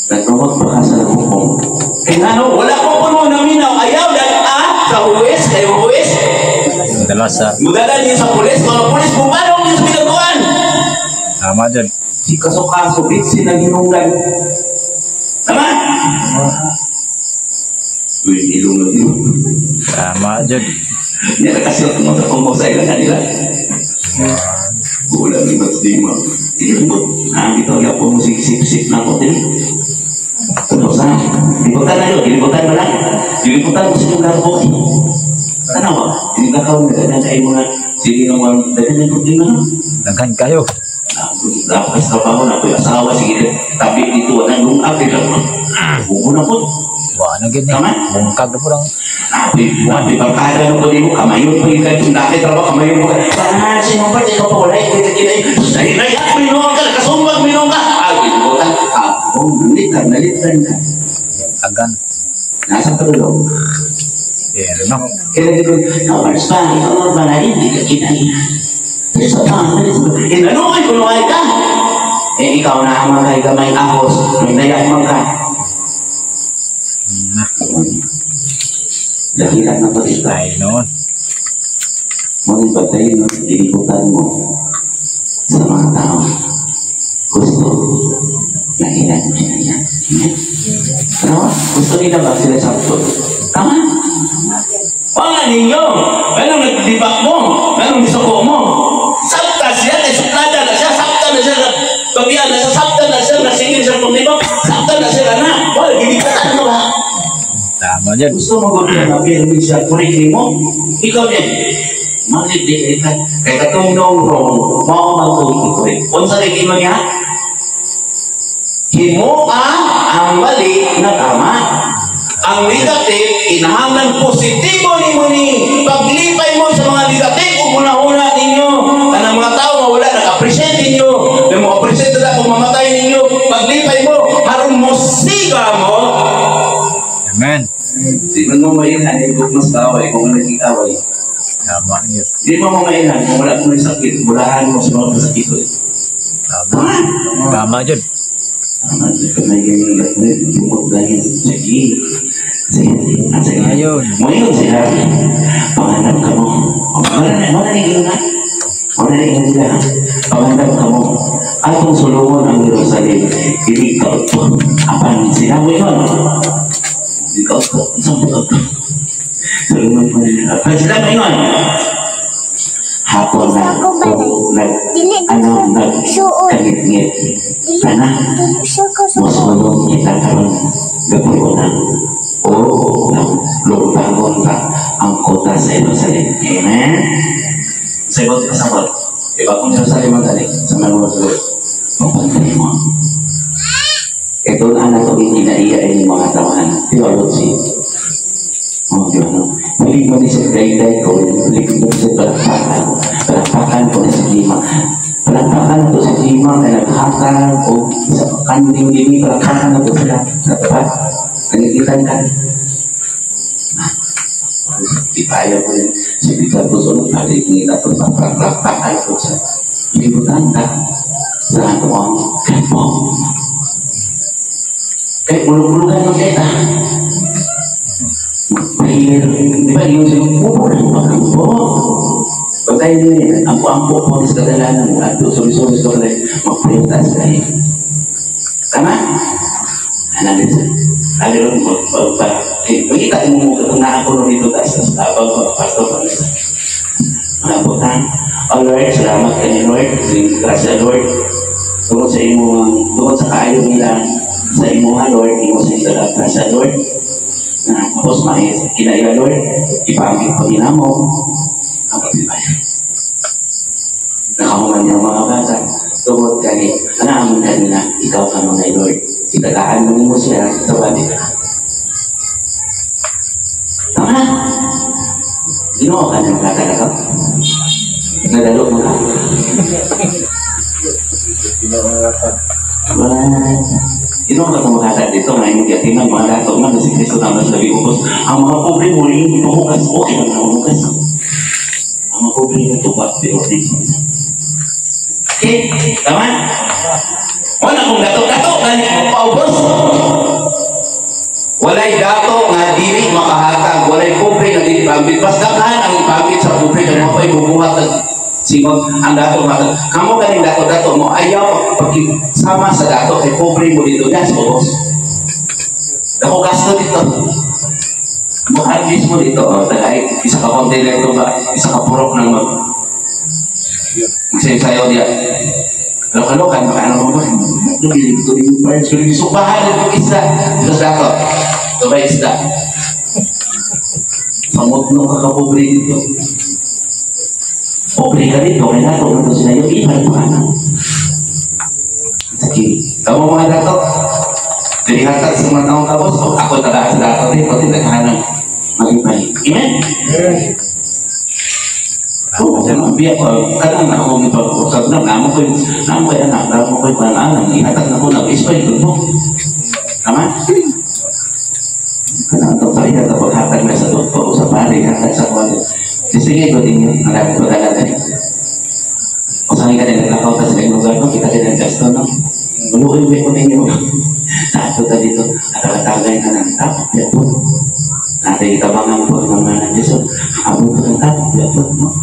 Nagpamag pa ka sa lubong. Kaya ano, wala ko puno na minaw. Ayaw, dala sa huwes, kayo huwes. Dala sa, Mudala niya sa pulis, mga pulis, bumanong niya sa pinagkuhan. Tama dyan. Si kaso-kaso, bitsin ang hinunglan. Tama? Uy, ilong na yun. Tama dyan. Niya nakasot mo sa pangmo sa ilang kanila. Ulan ni Mas Dima. Sige mo. Ah, dito ya po mo sip-sip na ko din. Ano sa? Libutan na yun. Gilibutan mo lang. Gilibutan mo sa inyong garbo. Tanawa. Hindi ka kaon na kayo mga sige nga mga daghan ng problema no. Daghan kayo. Dapat sa trabaho na ko yung asawa sige tabi dito wala lungag dito. Buko na po. Wa na gid ni. Tama. Bungkag na po lang. Abi, abi barkada no ko mo kamayon pa yung kahit dati trabaho kamayon mo ka. Ah, sino ba ikaw pa wala ikaw kinay. Ay, nayak minong ka, kasumbag minong ka. Ay, gilibutan. Ah, oh, nalitan, nalitan ka. Agan. Nasa tulog. Yeah, no. Kaya dito, ikaw pa, ikaw ba na hindi ka kinay. Sa pa, sa Inano ay kunuhay ka. Eh, ikaw na ang mga gamay ahos, may nayak man ka. Na. Lahiran na to dito. Ay noon. Ngunit ba tayo no, lilibutan mo sa mga tao? Gusto na ilan mo sila yan. Ano? Gusto nila ba sila sabto? Tama? Wala ninyo! Anong nagdibak mo? Anong nisuko mo? Sabta siya, kay suplada na siya, sabta na siya, babiyan na siya, sabta na siya, nasingil siya kung libak, sabta na siya na. Wala, gilipatan mo ba? Tama dyan. Gusto mo ba na pirmi siya, kurik mo? Ikaw din. Malit di ka. Kay katong nong wrong, mao man ko ikurik. Unsa kay ingon niya? Himoa ang mali na tama. Ang negative, kinahanglan positibo nimo ni. Paglipay mo sa mga negative ug hunahuna ninyo. Kanang mga tao nga wala nag-appreciate ninyo. Na mo appreciate na kung mamatay ninyo. Paglipay mo, haron mo siga mo. Amen. Di man mo mailhan, hindi ko mas kaway kung wala away. Tama yun. Di mo mo mailhan kung wala mo sakit, mulahan mo sa mga sakit. Tama. Tama dyan. Tama, di ka may ganyan bumot dahil sige. Sige, sige. Ayun. Ngayon sila, panganap ka mo. Wala na, wala na yung na. Wala na yung sila. Panganap ka mo. Atong sulungon ang Jerusalem, dili ka uto. Apan sila mo yun. Dili ka uto. Isang uto. Salungan ko nila. Sila maingon. Hapon na kung nag, Dili ano, nag, suod. Kangit-ngit. Dili Ana, dili siya ka suod. Mosulong kita karon gabi na o lugtangon ta ang kota sa Jerusalem. Amen? Sa ibot kasabot. Iba kung Jerusalem ang dali, sa mga sulod. Mapantay mo. Ito na anak ko ginaiya ini mga tawahan. Di ba, Lotsi? Oh, di ba, no? Huli mo ni sa dayday ko, huli mo ni sa palakpakan. Palakpakan ko ni sa lima. Palakpakan ko sa lima, kaya naghatag o sa kanding dini, palakpakan na ko sila. Natapat? Nangikitan ka. Di pa ayaw ko rin. Si Peter po sa palit ni tapos palakpakan ko sa libutan ta sa ato ang kampo. Eh, ulog-ulogan mo kita. Prayer. Di ba yung siya, upo lang ba kampo? Pagkaya niyo, ampo-ampo po sa kadalanan, at suri-suri sa kadalanan, mag-pray taas kayo. Tama? Ano din siya? Ano rin, eh, makita mo mo, kung ako dito taas sa tabang, pastor pa sa mga butang. Oh Lord, salamat kay Lord. Gracias, Lord. Tungkol sa imo, tungkol sa kaayo nila sa imo ha, Lord, imo sa imo grasya, Lord. Na tapos mais kinaiya, Lord, ipamit ko namo ang pagpipaya. Nakahuman niya mga bata, tungkol kay anaamon kanila, ikaw ka nung Lord. Itagaan mo nimo siya, tawagin ka. Tama na. Ginoo ka ng bata na to. Nadalo mo ka. What? Ginoo ka kumakata dito, ngayon yung mga dato man, si Kristo tama sa labi ubos. Ang mga pobre mo rin, pahugas, okay lang na hugas. Ang mga pobre na tuba, pero di. Okay, tama? Wala kong dato-dato, ganit mo paubos. Walay dato nga dili makahatag, walay pobre nga dili pambit. Mas daghan ang pambit sa pobre kay mo pa'y bubuhat ng singon ang dato nga. Kamo ganing dato-dato mo ayaw pagkisama sa dato kay pobre mo dito gas ubos. Dako gasto dito. Mo harvest mo dito, oh, tagay isa ka container ito ba, isa ka purok ng mag magsayo-sayo diya. Kalokan, baka ano ba? Nabilib ko yung parents ko. Subahan ng isda. Dito sa dato. Ito ba isda? Samot nung kakapobre dito. Pobre ka dito, kaya dato. Ito sila yung iba pa. Sige. Kamu mga dato. Dili hatag sa mga taong kabos. Ako tagaan sa dato dito. Tinaghanan. Mag-ipay. Amen? Oo, oh, biya ko, kadang ako ipag-usap na, namo ko anak, namo ko anak, ihatag na ko, nag-ispay ko mo. Tama? Kanang ito, kaya ito, paghatag na sa doktor, sa pari, hatag sa kwan. Sige, ko din yun, marami ko talaga. O saan ka din, naglakaw ka sa lugar ko, kita din ang gasto, no? Uluin mo ko ninyo. Sa ato ta dito, at ka ng tap, biya po. Natin itabangan po ng mga nandito, abot ko ng tap, biya po, no?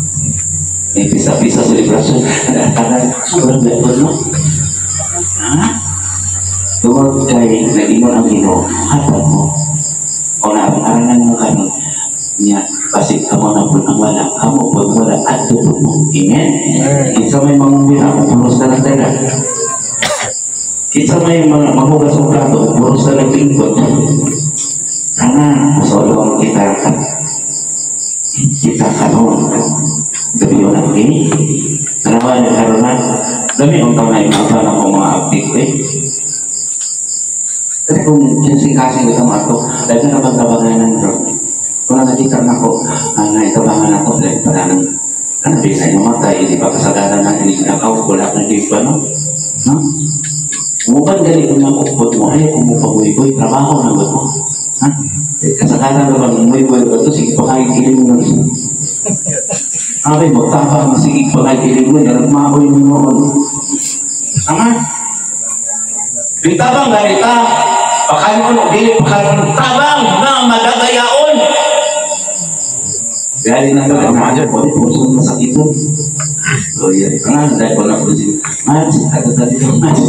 May pisa-pisa celebration, nagtagal, sobrang level, no? Ha? Tungod kay nag-ingon ang Ginoo, hatag mo. O na, ang arangan mo karon niya, basig kamo na po ang wala, kamo po wala, adto po mo. Amen? Kinsa may mangungwira, puros na lang dala. Kinsa may mga mahugas og plato, puros na lang lingkod. Ana, musolong kita kita karon. Gabi yun ang kini. Tanawa niya karon na. Dami ang taon na yung mga na mga update eh. Kasi kung kasing-kasing ito mga ito, dahil na bang tabangan bro. Kung nakakita na ako, ang naitabangan ako, dahil pala ng kanabis ay mamatay, di ba kasagaran natin yung ginakaw, wala kang di ba, no? No? Umupan gali kung ang upot mo, ay kung mupabuy-buy, trabaho na ba mo? Ha? Eh, kasagaran na bang umuy-buy ba ito, sige pa kayo kiling mo. Ay, magtapang, sige pa kayo kiling mo, naragmaoy mo noon. Tama? Bitabang ganita, pakalmo no, dili pakalmo no, tabang na madagayaon. Dahil na ito, na puso masakiton. So, yan. Ang dahil ko na ko siya. Mads, ato tadi ito, Mads.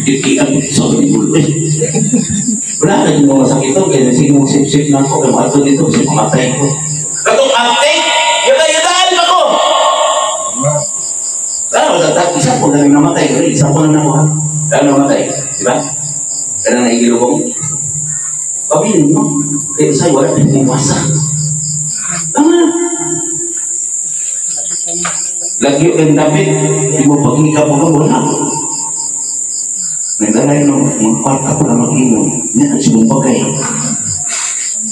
Kikian, so, ni Bulo. Eh. Wala na yung mga sakit ito. Kaya sige mong sip-sip na ako. Kaya mato dito, kasi mamatay ko. Katong acting, yada-yadaan ako. Wala, wala, isa po na rin namatay. Isa po na nakuha. Kaya namatay. Di ba? Kaya naigilugong. Pabilin mo. Kaya sa'yo, wala na yung masa. Tama na. Lagyo kang dapit, di mo paghikap mo ka, wala. Nagdalay no, mga kwarta para mag-inom. Yan ang sibong bagay.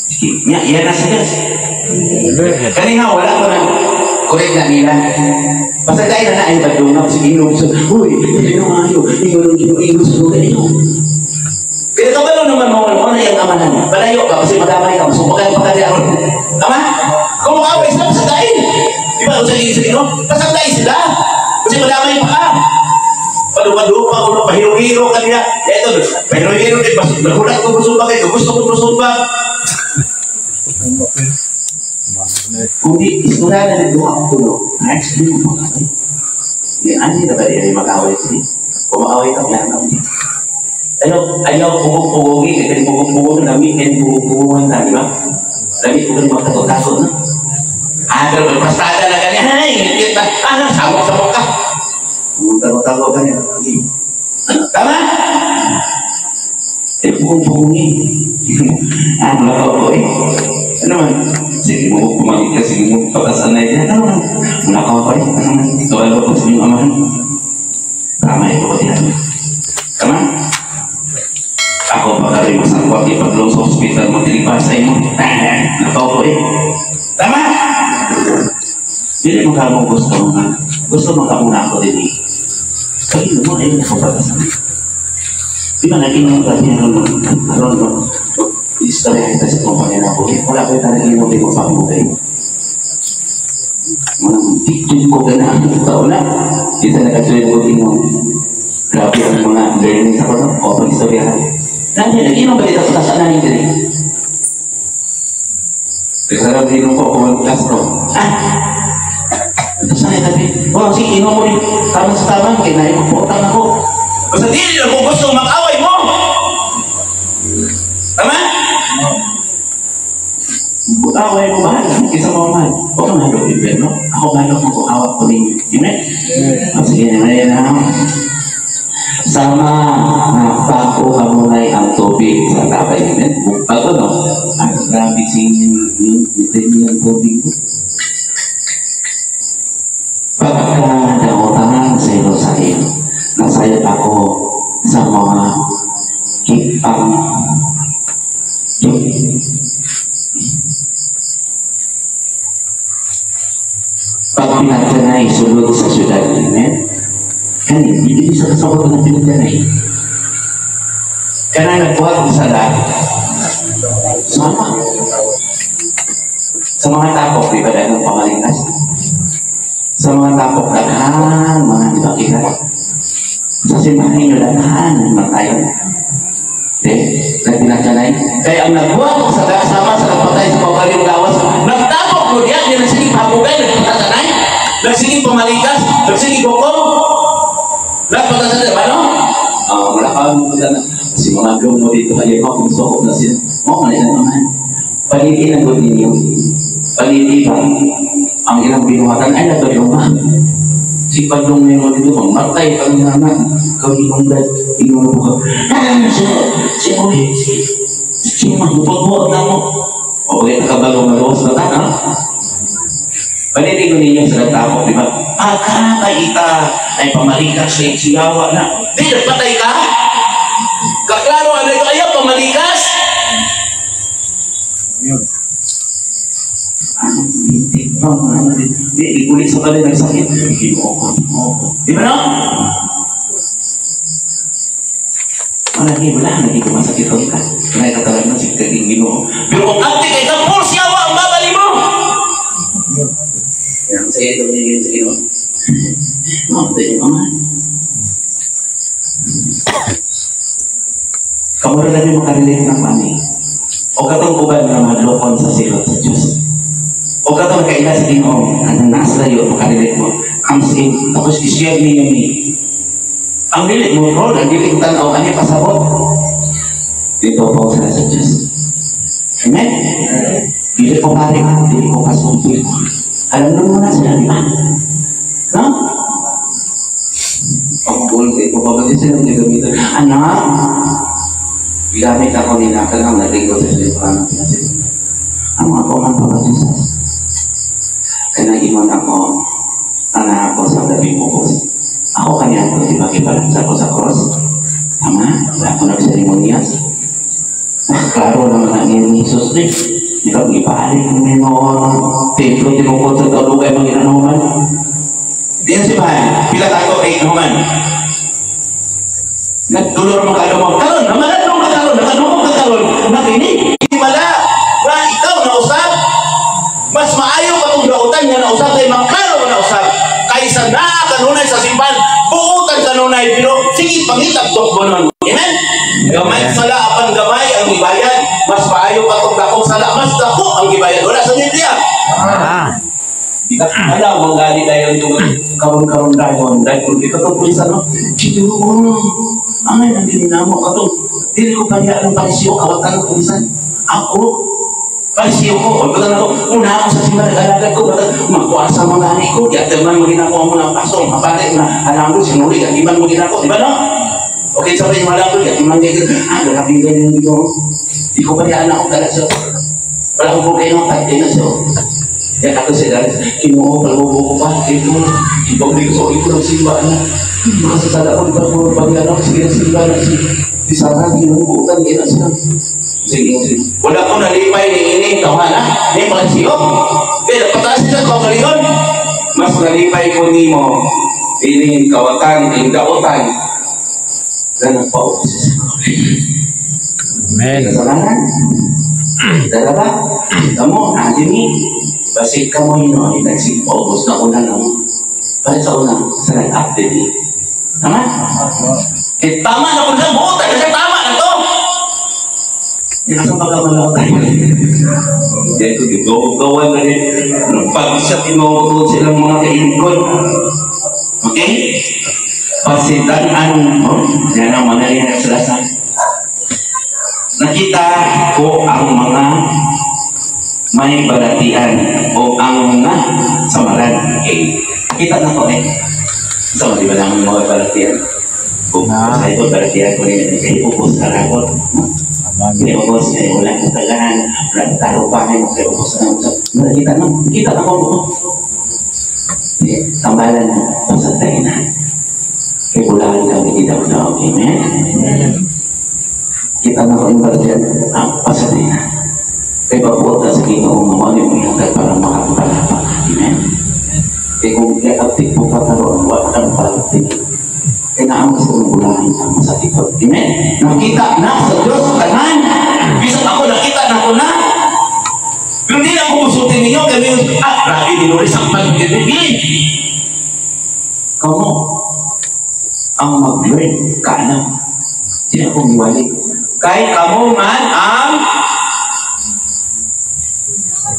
Sige, yan, yan na sa Diyos. Kanina, wala ko na. Correct na nila. Basta tayo na ay badungap, sige, inom. So, uy, hindi na maayo. Ingon, ingon, ingon, sa lugar, ingon. Pero kabalo naman mo, mo na yung amanan. Palayo ka, kasi madamay ka, masumpagan pa ka diyan. Tama? Kung makaaway sila, basta dahil. Di ba? Kung sa no? Basta dahil sila. Kasi madamay pa ka. Padupa-dupa, kung pahiro-hiro ka niya. Ya ito, pahiro-hiro din, nagulat ko musumba kayo, gusto ko musumba. Kundi, istura na nagduha ko tulo. Ay, sige mo mag-away. Hindi, ano na ba rin mag-away sila? Kung maaway ka, wala na. Ayaw, ayaw, pugog-pugogi, kaya pugog-pugog, lami, kaya pugog-pugogan na, di ba? Lami ko kayo magkato-tato, no? Ah, pero pastada na ganyan, ay, ngipit na, ah, samok-samok ka. Tago-tago ganyan. Tama? Eh, pugong-pugogi. Ah, wala ko eh. Ano man? Sige mo, pumagit ka, sige mo, pagkasanay ka. Ano man? Wala ko eh. Ano man? Ikaw ko sa inyong amahan. Tama, ito ko diyan. Tama? Ako pa kami masangkwag ipaglong sa hospital mo, tilipasay mo. Nakaw ko eh. Tama? Hindi mo ka mo gusto mo nga. Gusto mo ka muna ako din eh. Kaya mo, ayun ako pagkasanay. Di ba naging mo kasi aron mo, istorya kita sa kumpanya na ako. Wala ko yung talagang inom ko pa mo kayo. Walang picture ko ka na. Tao na. Isa nag-join ko inom. Grabe ang mga learning sa ko, no? O pag-istoryahan. Nandiyan, nag-inom ba dito sa taas na hindi rin? Nagsasabi inom ko, kung mag-class ko. Ah! Ito sa akin, tabi. Oh, sige, inom mo rin. Tama sa tama, kaya naipagputang ako. Basta di rin ako gusto mag-away mo! Tama? Away mo, mahal. Isa mo, mahal. Huwag ka mahal, no? Ako mahal ako kung awak ko ninyo. Amen? Oh, sige, naman na ako. Sama na pako hamunay ang tubig sa tabay niya. Bago no? Ang grabe singin yung yung tubig. Pagkadaotan sa Jerusalem, nasayop ako sa mga kipang pag pinagtanay sulod sa syudad. Amen? Kani, hindi sa kasabot ng pinagtanay. Kaya nagbuhat ng sala, sama. Sa mga tapok, di ba dahil ng pamaligtas? Sa mga tapok, daghan, mga di ba kita? Sa simbahan ninyo, daghan, mga tayo. Di, nagpinagtanay. Kaya ang nagbuhat ng sala, sama sa nagpatay sa pagkalyong gawas, nagtapok mo diyan, di nagsiging pabugay, nagpinagtanay, nagsiging pamaligtas, nagsiging gokong. Lahat pagkasan, ba no? Wala ka mo na. Kasi mga gawin mo dito, ayaw mo kung soko na sila. Oo, mali na naman. Paliti na doon ninyo. Paliti ba? Ang ilang binuhatan, ay nagbalong ba? Si Padlong mo dito, kung matay pang naman, kau inong dad, inong mo ka. Ah, si, si, si, si, magpagbuhat na mo. O, kaya nakabalong maluwas na ta, no? Paliti ko ninyo sa nagtapok, di ba? Pagkakaita ay pamalikas sa siyawa na. Di, nagpatay ka? Kaklaro, ano ito? Ayaw, pamalikas? Ano, hindi pa, ano, di, igulit sa kanila, nagsakit. Ginoo ko, ginoo ko. Di ba no? Wala, di, wala, naging kumasakit ka. Wala ka talaga ng sikit yung ginoo. Pero kung akti kay kampur, siyawa ang babali mo! Yan, sige, ito yung sa ginoo. No, ito yung ama. Kamura lang yung makarelate ng mami. O katong uban nga madlokon sa silot sa Diyos. O katong kaila sa Ginoo, ang nasa layo makarelate mo. Comes in. Tapos i-share niyo ni. Ang dili mo roll, ang dili tanaw, ani pasabot. Dito po sila sa Diyos. Amen? Dili ko pare, dili ko kasulti. Alam mo na sila, di ba? No? Pagpul, ko pa ba sila gagamitan? Anak, gamit ako nila, kaya naligo sa sila. Ang ako man pa Jesus. Kaya nag-ingon ako, anak ako sa gabi mo ko. Ako kanya ko, di ba, kibalansa ko sa cross? Tama? Wala ako nagseremonyas. Ah, klaro naman na ni Jesus din. Di ba, gipaalik mo yung templo, tinukod sa tao, kay mga inanuman. Di yan si Bahan, pila tato, ay naman. Nagdulor mo kayo mo. Karon, namalan ka karon, nakanumo ka karon, nakinig. Himala, nga ikaw nausab. Mas maayo pa kung dautan nga nausab kay maklaro nga nausab. Kaysa naa kanunay sa simbahan, buutan kanunay, pero sige pangitagtok mo nun. Amen? Gamay sala apan gamay ang gibayad. Mas maayo pa kung dakong sala, mas dako ang gibayad. Wala sa Biblia. Ah. Di ka alam, manggali tayo itong karon-karon dayon. Dahil kung di ka itong pulis, ano? Chito, ay, ang ginamo ka to. Dili ko kaya ang parisyo, kawatan ng pulisan. Ako, parisyo ko. O, baga ako, una ako sa simbahan, nag-alagad ko, baga, magkuasa mga gani ko, di at man mo ginako mo ng paso, mapare na, alam ko, sinuli, at iman mo ginako, di ba no? Okay, sa yung alam ko, di man ganyan, ah, grabe ganyan dito. Di ko kaya anak ko dala sa, wala ko kayo ng pati na siya. Ya kata saya dari kinuha kalau ko pa dito ibang ko so iko ng simba na makasasala ko di ba ko pag ano sige simba na si di sana ginubutan gina sila sige sige wala ko nalipay ni ini tawhan ah ni pansiyo pero pataas sila ko kalingon mas nalipay ko nimo ining kawatan ing dautan na nagpaubos sa Amen. Kasalanan. Dala ba? Kamo, ni basig ka mo yun, ay nagsipaubos na una na mo. Para sa una, sa nag-update ni. Tama? Eh, tama na kung siya, buo tayo, kasi tama na to. Hindi sa pagkamalaw tayo. Hindi ko, gigawan na rin. Pag sa tinutuod silang mga kaingkod. Okay? Pasidan-an, oh, yan ang mga rin sila sa nakita ko ang mga may balatian o ang mga samaran. Okay. Kita na ko eh. So, di ba lang mga balatian? Kung sa ito, balatian ko rin. Kaya ubos ka rakot. Tama Kaya jud. ubos, kaya wala kang tagahan, wala kang tarupahin, kaya ubos na. Nakita na, kita na ko. Eh, tambalan na, pasatay na. Kaya bulangan kami di daw daw. Amen? Kita na ko yung balatian, ah, pasatay na. Kaya pabuot na sa Ginoo nga mao ni ihatag para makapalapa. Amen? Kaya kung i-update mo pa karon, wala kang palapit. Kaya naamo sa unang bulahan ang masakit. Amen? Nakita na sa Diyos tanan. Bisan ako nakita na ko na. Pero di na ako musulti ninyo kaya may ah, grabe ni Lori sa pag-ibig. Kamo, ang mag-learn ka na. Di ako miwali. Kay kamo man ang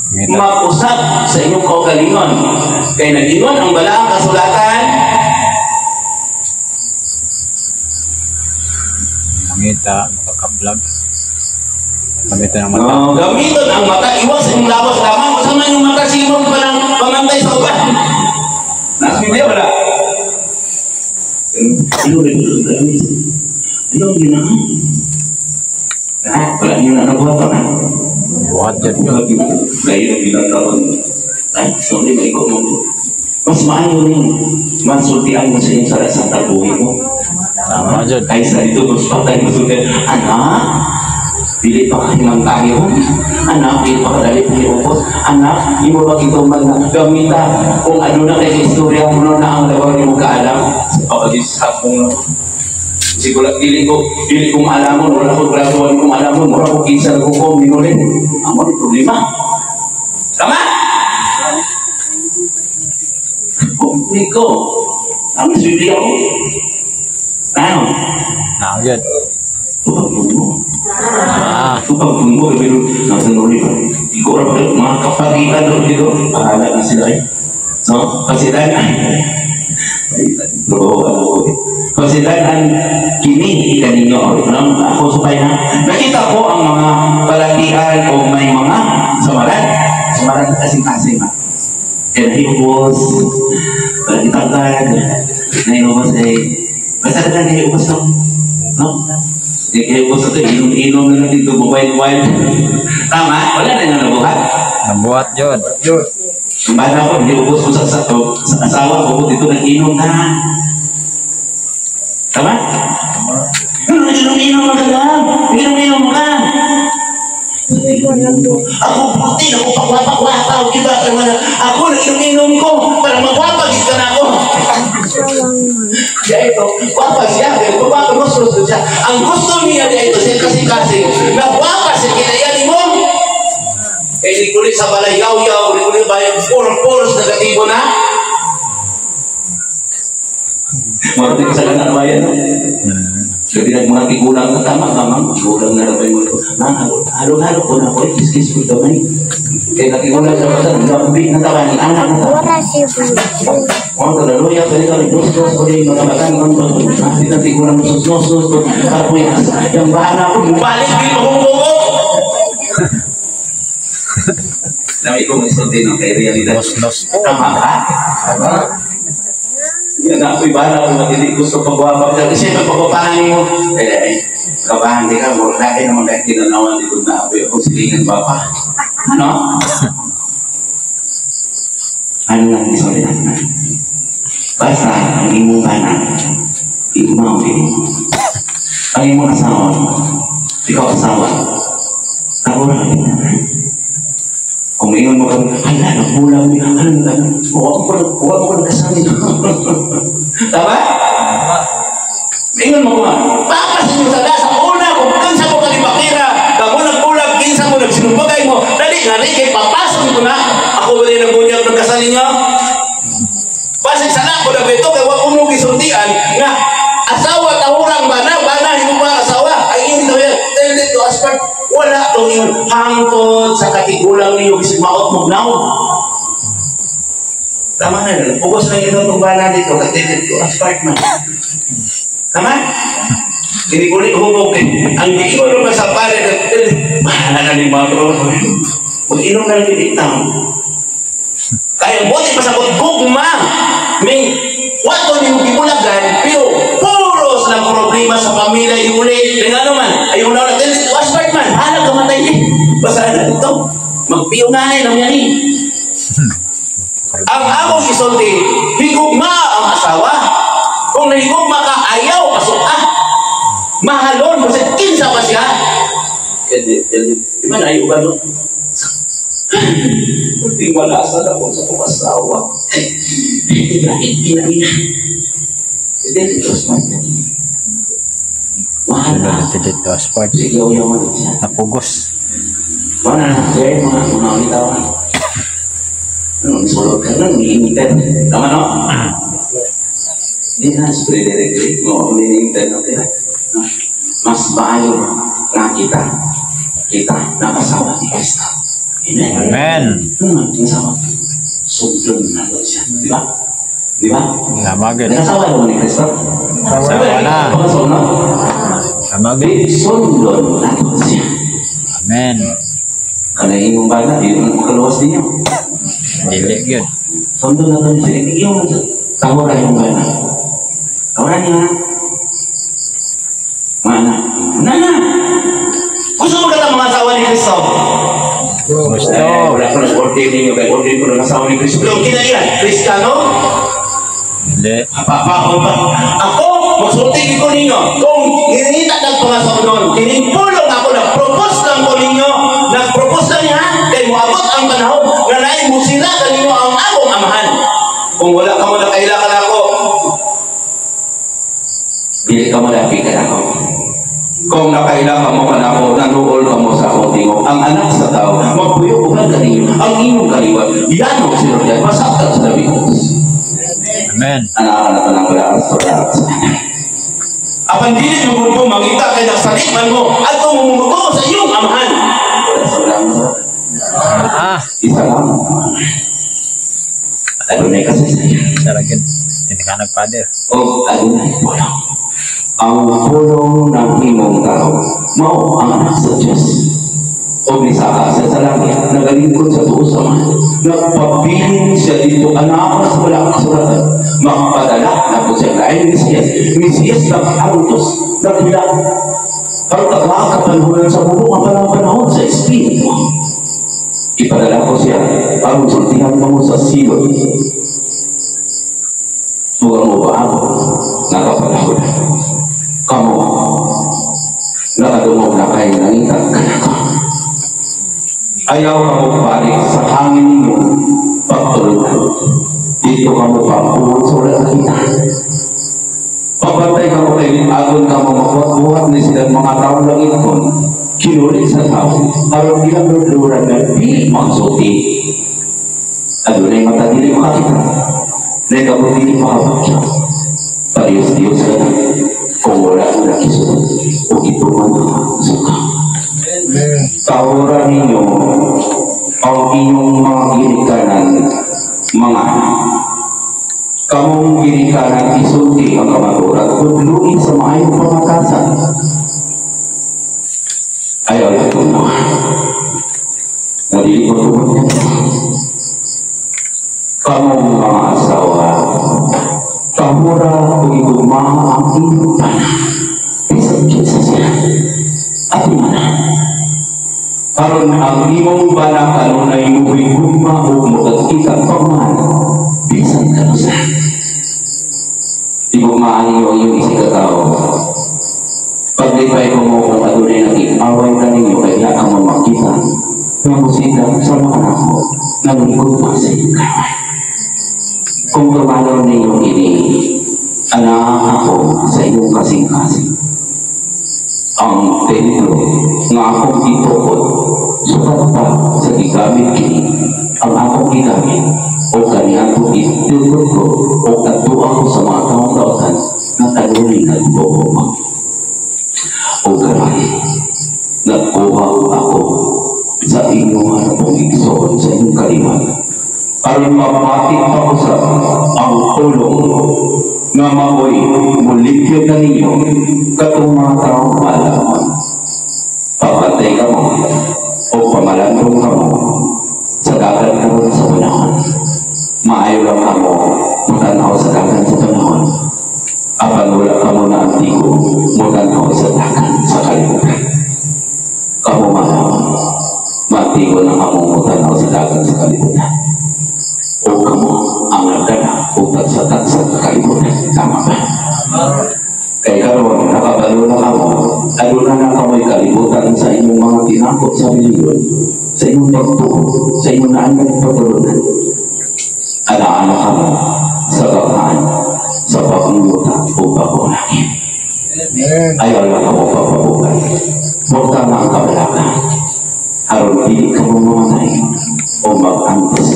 Ngita. mag-usap sa inyong kaugalingon. Kay nag-ingon ang balaang kasulatan, Mangita, makakaplag. Gamitan ang mata. No, gamiton ang mata, iwas sa inyong lawas lamang. Unsa man yung mata sa imong parang pamantay sa uban. Nasa Biblia wala. Ano rin ano ang ginawa? Ah, wala niyo na nabuhat na. Buhat jud. Layo ang ginagawa. Ay, sorry, maigo mo. Mas maayo ning mansultian mo sa iyong sala sa tabuhi mo. Tama jud. Kaysa dito, mas patay mo sultian. Anak, dili pa kahimang tayo. Anak, dili pa kadali pahiupos. Anak, imo ba ito man na gamita kung ano na kay istorya mo na ang lawa ni mo kaalam. Sa pag-agis sa kong siguro dili ko maalamon, wala ko graduan ko maalamon, wala ko kinsa ko ko minulin. Amo ni problema. Tama? Kumiko. Tama sa Biblia ko. Ano? Nao jud. Tupag mo. Ah, Tupag mo, pero nasa nuli pa. Di ko rin mga kapagitan doon dito. Bahala na sila eh. No? Konsideran Konsideran kini kaninyo, no? Ako supay na nakita ko ang mga balatian o may mga samaran. Samaran sa kasing-kasing ha. Kaya nahiubos, balagitagad, nahiubos ay, basta na nahiubos no? No? Di kayo ubos ito, inom-inom na lang dito, wild-wild. Tama? Wala na yung nabuhat. Nabuhat jud. Ang bata ko, hindi ubos ko sa asawa ko, dito nag-inom na. Tama? Ano, nag-inom-inom ka lang? Nag-inom-inom ka. Ako, puti, ako pagwapa-gwapa, o iba ka naman. Ako, nag-inom-inom ko, para magwapa, gid ka na ako. Siya ito, gwapa siya, pero gwapa, gusto siya. Ang gusto niya niya ito, siya kasing-kasing, na gwapa siya, kinaya ni mo. Kaya di kulit sa balay, yaw-yaw, di kulit bayan, puros-puros negatibo na. Marating sa ganang bayan, no? Jadi ang mga tigulang na tama, tama, tigulang na rabay mo. Na, halo-halo ko na ko, kiss-kiss ko gamay. Kaya natigulang sa bata, gabi na tawa ni anak na tawa. Wala si Bubu. Oh, talaluya, pwede ka, dos, dos, o yung mga kabataan, mga mga mga tigulang, dos, dos, dos, dos, tapos yung bahala ko, bumalik, di mahubuo. Nami ko may sulti no, kay realidad. Nos nos. Tama ba? Tama. Yan ako, iba na kung hindi gusto pagwapa. Kasi pagpapahan mo, eh, kabahan di ka, wala kayo naman kahit kinanawan dito na ako yung silingan ba pa. Ano? Ano lang isulti natin? Basta, ang imong bana, ikaw ang imong asawa, ikaw asawa, ako lang. Kung ingon mo kang, hala, nagbulang niya, hala, huwag ko nagkasama nito. Tama? Ingon mo ko nga, papasin mo sa sa una, kung kinsa mo kalipakira, kamo nagbulag, kinsa mo nagsinumbagay mo, dali nga rin, kay papasok ko na, ako ba rin nagbunyag ng kasal ninyo? Basig sana ko na beto, kay huwag ko mong isultian, nga, asawa, tahurang, bana, bana, hindi mo pa asawa, ay hindi na yan, tell it to us part, wala tong yun, hangtod sa katigulang ninyo, bisig maot mo now. Tama na yun, pugos na yun itong bana dito, katigulang to us part man. Tama? Dinigulit hubog eh. Ang giingon naman sa pare, bahala na ni mga bro. Mag-inom na lang yung itaw. Kaya buti pa sa gugma, may wato ni gibulagan, pero puros ng problema sa pamilya yung uli. Kaya nga naman, ayaw na ulit, was part man, hanap ka matay eh. Basta na ito, magpiyo nga na lang yan eh. Ang akong isulti, higugma ang asawa. Kung nahigugma ka, ayaw, pasok ah. Mahalon, kasi kinsa pa siya. Di ba na, ayaw ba no? Kunting wala sa ako sa kong asawa. Ina. Hindi, ito, smart. Mahal na. Dito sport. Sige, uyaw mo siya. Napugos. Wala na, kaya mga mga ulitawan. Ano, sulod ka lang, umiinitan. Tama no? Hindi na, spray directly. Oo, umiinitan. Okay na. Mas maayo na kita. Kita, nakasawa ni Kristo. Amen. Amen. Ano man, asawa? Sundon na doon siya. Di ba? Di ba? Tama gud. Nakasawa naman ni Kristo? Asawa na. Tama gud. Di, sundon na doon siya. Amen. Kanay imong bana, di mo makaluwas ninyo. Dili gyud. Sundon na doon siya. Iyong tawaran yung bana. Tawaran niyo na. Mga anak. Nana! Gusto mo ka mga asawa ni Kristo? Gusto. Eh, wala ko nag-ordain ninyo. Kaya ordain ko ng asawa ni Kristo. Pero kinailan, Kristiyano? Dili. Papa, ako, magsulti ko ninyo. Kung hinihita ng pangasawa doon, kinipulong ako, nag-propose lang ko ninyo, nag-propose lang niya, kay moabot ang panahon, nga naay mo sila kaninyo ang akong amahan. Kung wala ka mo nakaila ka na ako, dili ka mo lapi ka na ako. Kung nakaila ka mo ka na ako, nanuol ka mo sa akong tingog. Ang anak sa tao, magpuyo uban ka ninyo, ang inyong kaliwat, yan ang sinod yan, masaktan sa labi. Amen. Anak ka na tanang wala sa Apan dili mo ko mangita kay nagsalit man mo at mumuto sa iyong amahan. Wala sa wala mo. Ah, Isa lang. Adunay kasaysayan. Sa gyud. Tinikanan, Father. O adunay pulong. Ang pulong nahimong tao, mao ang anak sa Diyos. O nisaka siya sa langit, nagalingkod sa tuo sa Amahan. Nagpabilin siya dito, anak sa wala kasulatan. Makapadala na po siya lain Mesiyas. Mesiyas nag-antos, naghilak. Pero kapanahon sa buong ang panahon sa Espiritu. Ipadala ko siya aron sultihan mo sa silot. Ug ang uban nakapanahon. Kamo, nakadungog na kay nangita kanako. Ayaw kamo balik sa hangin ninyo pagtulunan. Dito kamo pampuhon sa wala nakita. Pabantay kamo kay agon kamo mabuhat-buhat ni silang mga tao langiton kinuli sa tao aron ilang luluran na di magsulti. Adunay mata, dili makakita. Nay kamot, dili makabakya. Parehas-Diyos ka na kung wala mo nakisunod o gituman sa ka. Tahura ninyo ang inyong mga ginikanan, mga anak. Kamong ginikanan, isulti ang kamaturan, tudluin sa maayong pamatasan. Ayaw lang kung mga. Nadili ko tungod niya. Kamong mga asawa, tahura ug igugma ang inyong bana. Bisan kinsa sila. At mana. Aron ang imong bana kanunay muhigugma ug mukagkita pagmahal bisan kanusa. Igugmaan ninyo ang inyong isig ka tao. Paglipay ko mo kung adunay nakig-away kaninyo kay diha ka mo makita nga musita sa mga anak ko nga nagugma sa inyong kaaway. Kung tumanon ninyo ini, anak ako sa inyong kasing-kasing. Ang templo nga akong gitukod, sukat pa sa gigamit kini, ang akong gigamit, o kaniadto gitukod ko, o kadtuan ko sa mga taong kautan nga kanunay nagtuo ko. O karon, nagkuha ako sa inyong harapong igsoon sa inyong kaliwat. Aron mapati pa ko sa ang pulong nga maoy mulimpyo na ninyo katong mga taong maalamon. Papatay ka mo o pamalandong ka mo sa dagan karon sa panahon. Maayo lang kamo mutanaw sa dagan sa panahon. Apan wala kamo na antigo mutanaw sa dagan sa kalibutan. Kamo maalamon. Maantigo na kamo mutanaw sa dagan sa kalibutan. O kamo ang nagdala o tagsa-tagsa sa kalibutan. Tama ba? Kay karon nakabalo na kamo, aduna na kamoy kalibutan sa inyong mga tinakot sa relihiyon, sa inyong pagtuo, sa inyong naangang pagtulunan. Alaala kamo sa gagmaan, sa pagluta o bagong langit. Ayaw lang kamo pagpabugan. Huwag na ang kabalaka. Aron dili ka mo mamatay o mag-antos.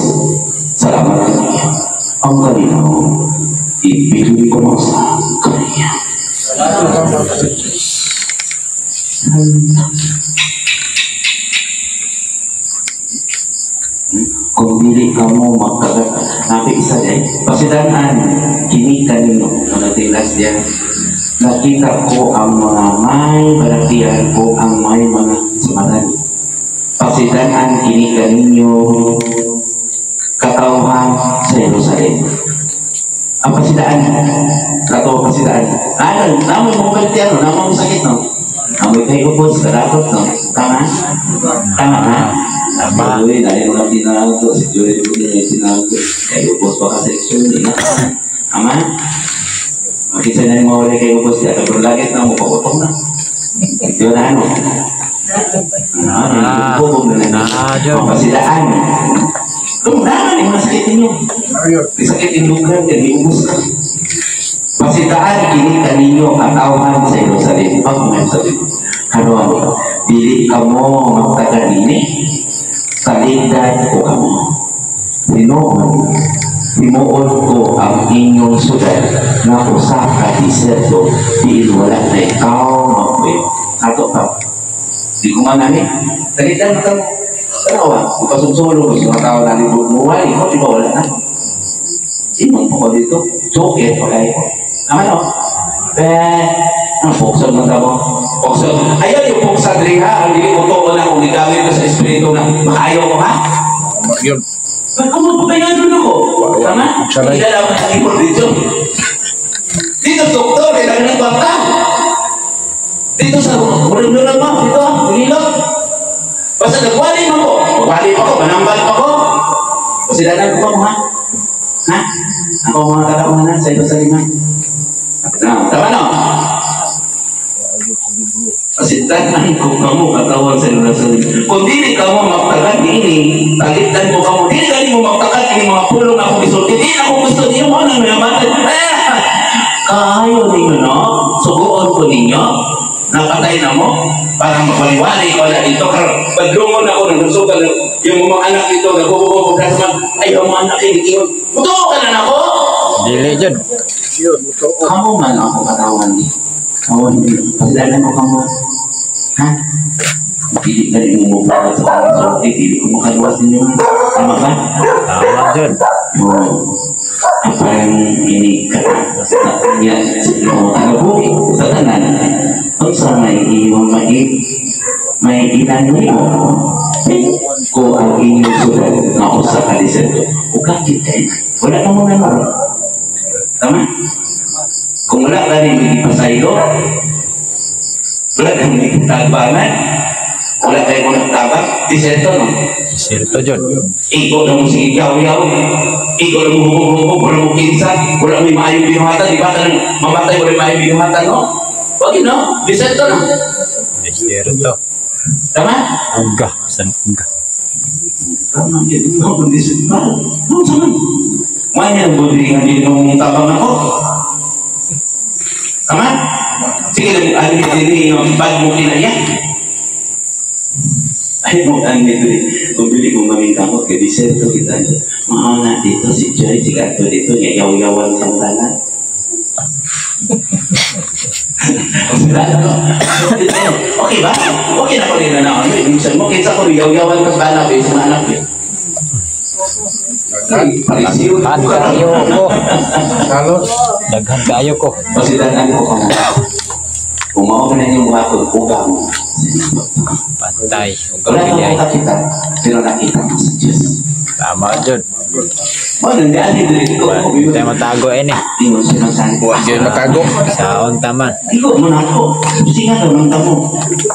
Salamat kaniya. Ang kalinaw, ibigay ko mo sa kaniya. Kung dili ka mo magkagat, napi isa eh. Pasidanan, kini kanino, mga tilas diyan. Nakita ko ang mga may balatian ko ang may mga samaran. Pasidanan kini kaninyo katawhan sa Jerusalem. Ang pasidaan, kato pasidaan. Ano, namo mo balatian, no? Namo mo sakit, no? Amoy kayo ubos, karatot, no? Tama? Tama, ha? Tama. Joey, dahil mga tinawag ko, si Joey ko din yung tinawag ko. Kay ubos pa kasi section, eh. Tama? Makisa na yung mawala kay ubos, kaya pero lagi na mo, pakutong na. Di ba na ano? Ah. Ah, na na. Ah, Joe. Ang pasidaan. Kung naman yung masakit ninyo. May sakit yung lugar, kaya ubos ka. Pasidaan, kini kaninyo katawhan sa Jerusalem. Pag mga sabi, karon, dili ka mo magtaga nini, kaligdan ko kamo. Tinuod, timuod ko ang inyong syudad na usa ka diserto, diin wala na ikaw magpuyo. Ato pa. Di ko man nani. Kaligdan ka mo. Tanawa, kung pasugsulo, gusto mga tao na libog mo, wala, ikaw, di ba wala na? Ingon pa ko dito. Sukit pa kayo. Tama no? Eh, ang pukso man mo. Pukso. Ayaw yung puksa diri ha. Ang dili mo tuon na kung gigamit ko sa espiritu na makaayaw ko ha. Yun. Ba't kung magpapayan ako? Tama? Sanay. Hindi na sa keyboard dito. Dito, doktor, kailangan ng bangka. Dito sa murag-murag mo, dito, ngilot. Basta nagwali mo ko. Wali pa ko, manambal pa ko. Pasidanan ko pa mo, ha? Ha? Ako mga katawanan sa ito sa lima. Na, tama no? Pasidanan ko kamo katawan sa ilo sa lima. Kung dili ka mo magtagan ini, talitan mo kamo. Dili ka mo magtagan ini mga pulong ako gisulti. Dili ako gusto niyo mo nang namatay. Eh, kaayo ninyo, no? Suguon ko ninyo. Napatay na mo para mapaliwali ko na dito. Karon badlungon ako nang nagsugal yung mga anak dito nagbububo sa man. Ay, ang mga anak ini ingon. Mutuo ka na nako. Dili jud. Yun, totoo. Kamu man ako katawan ni. Kawan ni. Pasidanan ko kamo. Ha? Dili na rin mo para sa sulti. Dili ko makaluwas ninyo. Tama ba? Tama jud. Oo. Ang parang ini ka niya kanabuhi sa tanan. Unsa may iyong mai may inanoy mo ko ang inyong sulat nga usa ka diserto. Ug kakit kay wala na mo na. Tama? Kung wala ka rin ipasaylo, wala kang tagbangan, wala kayo mo nagtabang, diserto no? Diserto jud. Igo na mo sige yaw-yaw, igo na mo hubog-hubog, wala mo kinsa, wala mo maayong binuhatan, di ba? Kanang mamatay, wala maayong binuhatan, no? Wag yun, no? Diserto no? Diserto. Tama? Uga, san uga. Tama yun, no? Kung diserto ba? No, sama. Manya ang budi nga ginong tabang ako. Tama? Sige, ano dili yung bag mo kinaya? Ay mo ang dili. Kung bili ko maging kamot kay diserto kita. Mauna dito si Joy, si Gato dito, yayaw-yawan siyang tanan. Okay ba? Okay na ko rin na ano. Minsan mo, kinsa ko yaw-yawan kas bana ko sa mga anak ko. Parisiyo. Daghan kaayo ko. Halos. Daghan kaayo ko. Pasidanan ko kamo. Kung mao ka na inyong buhaton, uga mo. Pantay. Uga Wala gid kang ay. makakita, pero nakita mo sa Diyos. Tama jud. Mo nang dali dili ko. Tayo matago ini. Ingon siya ng salita. Wa gyud matago. Saon taman. Igo mo na ako. Singa daw ng tamo.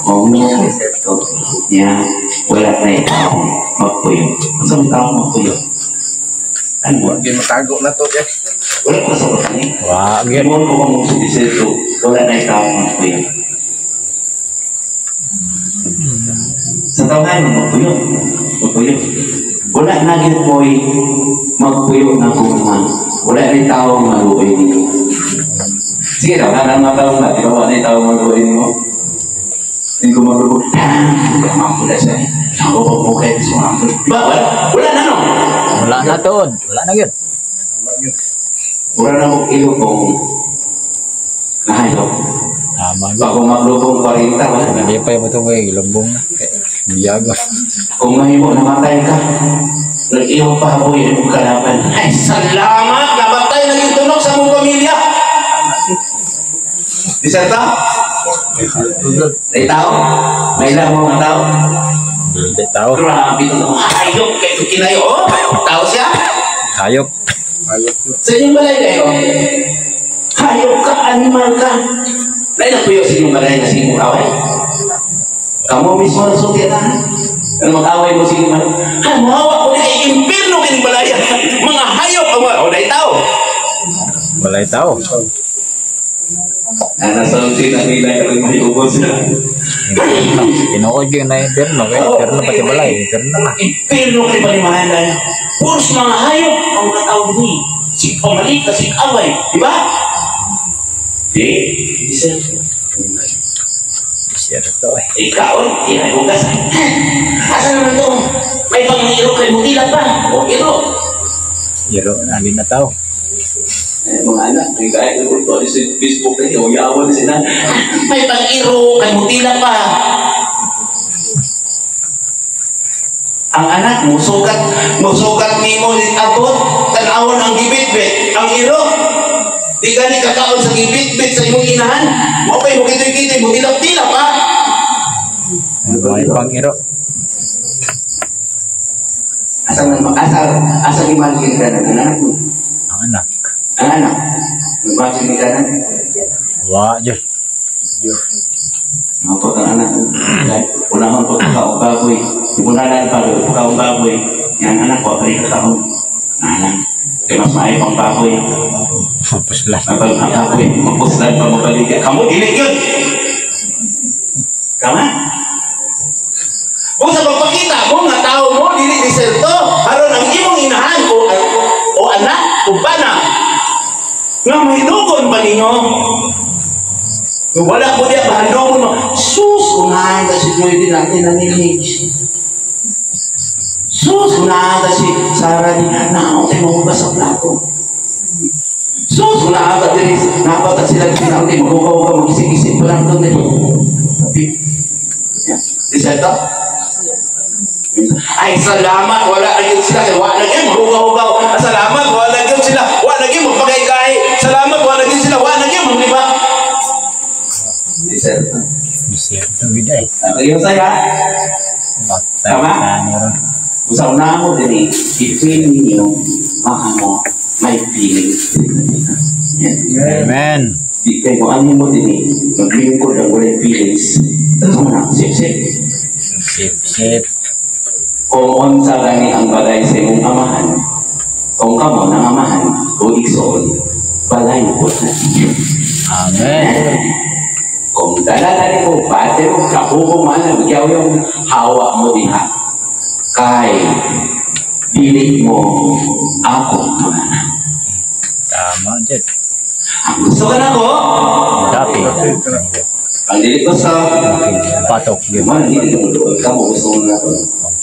Oo, niya, wala na ikaw magpuyo. Ang sa tao magpuyo? Ano ba? Wa gyud matago na to, eh. Wala ko sa ni. Wa gyud. Ingon ko kamo sa diserto, wala na ikaw magpuyo. Sa tawhan, magpuyo. Magpuyo. Wala na gyud mo'y magpuyo na gugma. Wala ni tao maluoy ninyo. Sige daw, nga mga tao na, di ba wala ni tao maluoy mo? Hindi ko maluoy. Mamula siya. Ako pa mo kayo sa mga. Di ba? Wala, wala na no? Wala na tuod. Wala na gyud. Wala na mong ilo kung nahayop. Tama gyud. Bago maglubong 40, wala na. Nalipay mo to may lumbong na. Biyag. Kung mahimo namatay ka, nag-ihaw pa ako yung kalaban. Ay, salamat! Namatay na yung tunok sa mong pamilya! Diserta? May tao? May ilang mga tao? Hindi tao. Grabe ito. Hayop! Kaya kinayo, oh! Tao siya? Hayop. Hayop. Sa inyong balay kayo? Hayop ka, animal ka. Lain ang puyo sa inyong balay na sige mong away. Kamu mismo ang sulti na. Ano mag-away mo sige man? Ha, mahawa ko na kay impirno kining balaya. Mga hayop ang mga, o dahil tao. Walay tao. Na nasulti na nila yung may ubos sila. Tinuod gyud na impierno kay impierno pati balay, impierno na. Impirno kay panimahala. Puros mga hayop ang mga tao ni. Si pamalita, si away. Di ba? Di. Diserto. Diserto eh. Ikaw, di na hugas. Asa naman to? May pangiro kay mutila pa. O, iro. Iro na na tao. Eh, mga anak, may kaya ko ito sa Facebook na ito, yawan na sila. May pang-iro kay mutila pa. Ang anak mo sukat, mo sukat nimo abot, tan-awon ang gibitbit, ang iro. Di gani kakaon sa gibitbit sa imong inahan. Mao pay mo kitoy-kitoy mo tilap-tilap pa. May pang iro. Asa man asa giman ginikanan ang anak mo? Ang anak. Ang anak. Nagbasin ginikanan. Wa jud. Mga po ang anak. Unahon po ka og baboy. Ibunalan pa do ka og baboy. Yan anak ko pare kakaon. Anak. Kay mas maayo pang baboy. Puslan. Ang baboy, mapuslan pa mabaligya. Kamu dili yun. Tama? Kung sa pagpakita mo nga tao mo dili diserto, aron ang imong inahan o anak o bana nga mahinugon ba ninyo? Kung wala mo diya, mahandungon mo. Sus, unahan ka si Joy din natin nanilig. Sus, unahan ka si Sarah din. Naon tayo mahugas sa plato. Sus, unahan ka din. Napata sila din. Naon tayo maghugaw ka, mag-isip-isip pa lang doon. Diserto? Ay, salamat, wala na yun sila. Kaya wala na yun, maghugaw-hugaw. Salamat, wala na yun sila. Wala na yun, magpagay-gay. Salamat, wala na yun sila. Wala na yun, magliba. Diserto. Diserto gid ay. Ako yung saya. Patay Tama? na ni ron. Kung sa una mo din eh, i-feel ninyo, baka mo may feelings. Yan. Amen. Di kayo kung ano mo din eh, maglingkod ang walay feelings. Ito na, sip, sip. Sip sip. Kung unsa gani ang balay sa imong amahan, kung kamo ng amahan o igsoon, balay po na ninyo. Amen. Kung dala na mo, bate mo, kahubo man, nagyaw yung hawa mo diha. Kay, dili mo ako mga anak. Tama jud. Ang gusto ka na ko, Dati. ang dili ko sa, Patok jud. man, hindi mo doon ka mo, gusto mo na ako.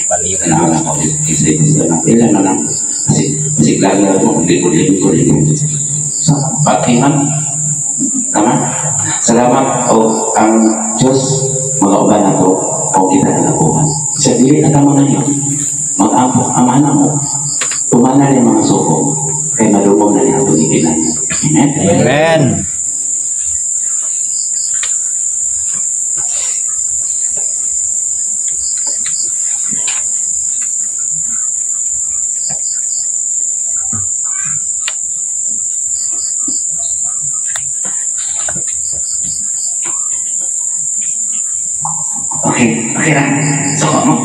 Palit. Kailangan ako, isa gusto na, ilan na lang. Kasi lagi na mo, lingkod, lingkod, lingkod. Sa, pati man, tama? Salamat o ang Diyos mga uban na to o kita nagabuhan. Sa dili na tama na yun, mag-ampo, amahan na mo, tumana rin mga suko, kay malubog na niya itong ikinan. Amen? Amen. Okay, okay na. Suko mo?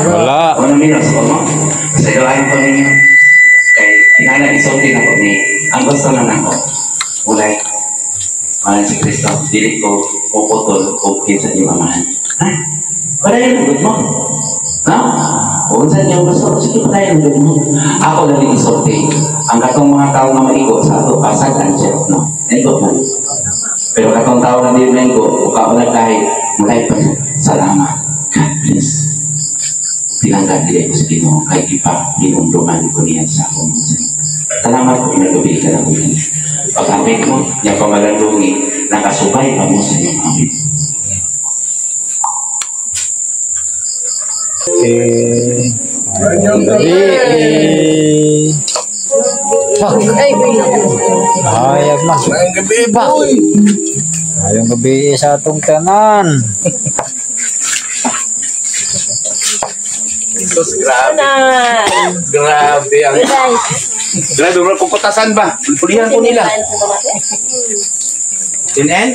Wala. Ano nila, suko mo? Kasi doahin ko ninyo. Kay kinahanglan isulti na ko ni, ang gusto na nako, ulay, mahal si Kristo, dili ko puputol o kinsa ni mamahan. Ha? Wala yung good mo. Ha? O unsa niyo gusto? Sige, wala yung good mo. Ako lang yung isulti. Ang katong mga tao nga maigo sa ato, pasag ang siya, no? Naigo man. Pero katong tao nga di maigo, o kauna kahit, mulay pa, salamat. God bless. Tinanggap nila ko sa Ginoo kay gipa hinumduman ko niya sa akong mga sakit. Salamat kung nagabi ka na ko. Pag-awit mo, niya pamalandungi, nakasubay pa mo sa inyong awit. Okay. Maayong gabi. Ayag man. Maayong gabi, boy. Maayong gabi sa atong tanan. Sus, grabe. Grabe ang grabe mo kukutasan ba? Pulihan ko nila. Tinen?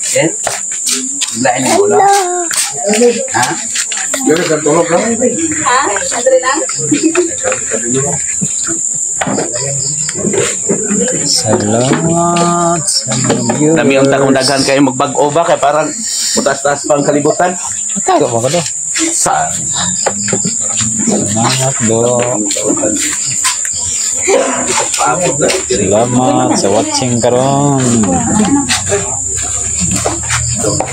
Then, lain mo lang. Ha? Grabe sa tulog lang. Ha? Andre lang? Salamat sa mga viewers. Dami ang takong daghan kayo magbag-o ba kay parang mutas-tas pa ang kalibutan. Tago mo ko do. Sa Salamat do. Salamat sa watching karon.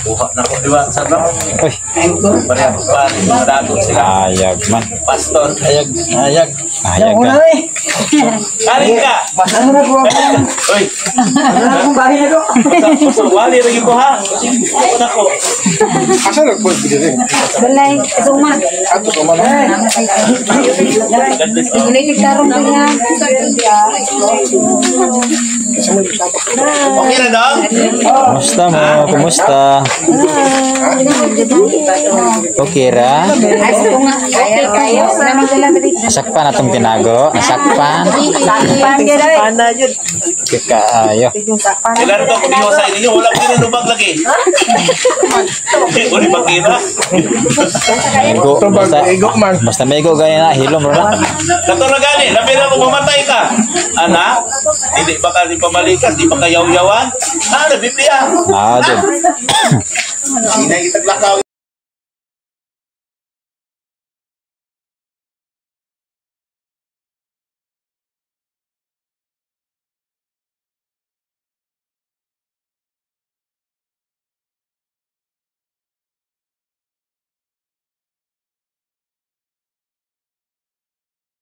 Buha na ko diba sa no? Uy, Pareha pa dagot sila. ayag man. Pastor, ayag, ayag. Ayag ka. Karin ka. Ano na po ako? Oy, Ano na akong bahay na ko? basta wali rin ko ha. Ako na ko. Asa nagpo diri? Balay, suma. Ato sa man. God bless all. Ulit tarong niya. Okay na dong? Kumusta mo? Kumusta? Okay ra? Okay kayo. Nasakpan atong tinago. Nasakpan. Sakpan gyud. Okay kaayo. Ilan to kung sa inyo, wala ko tinubag lagi. Uli bakira. Igo. Basta, Igo man. basta may igo gani na. Hilom ra na. Kato na gani, labi na kung mamatay ka. Anak, hindi ba ka di pamalikas, di ba ka yaw-yawan? Ah, na Biblia. Ah, dun. Hindi na itaglakaw.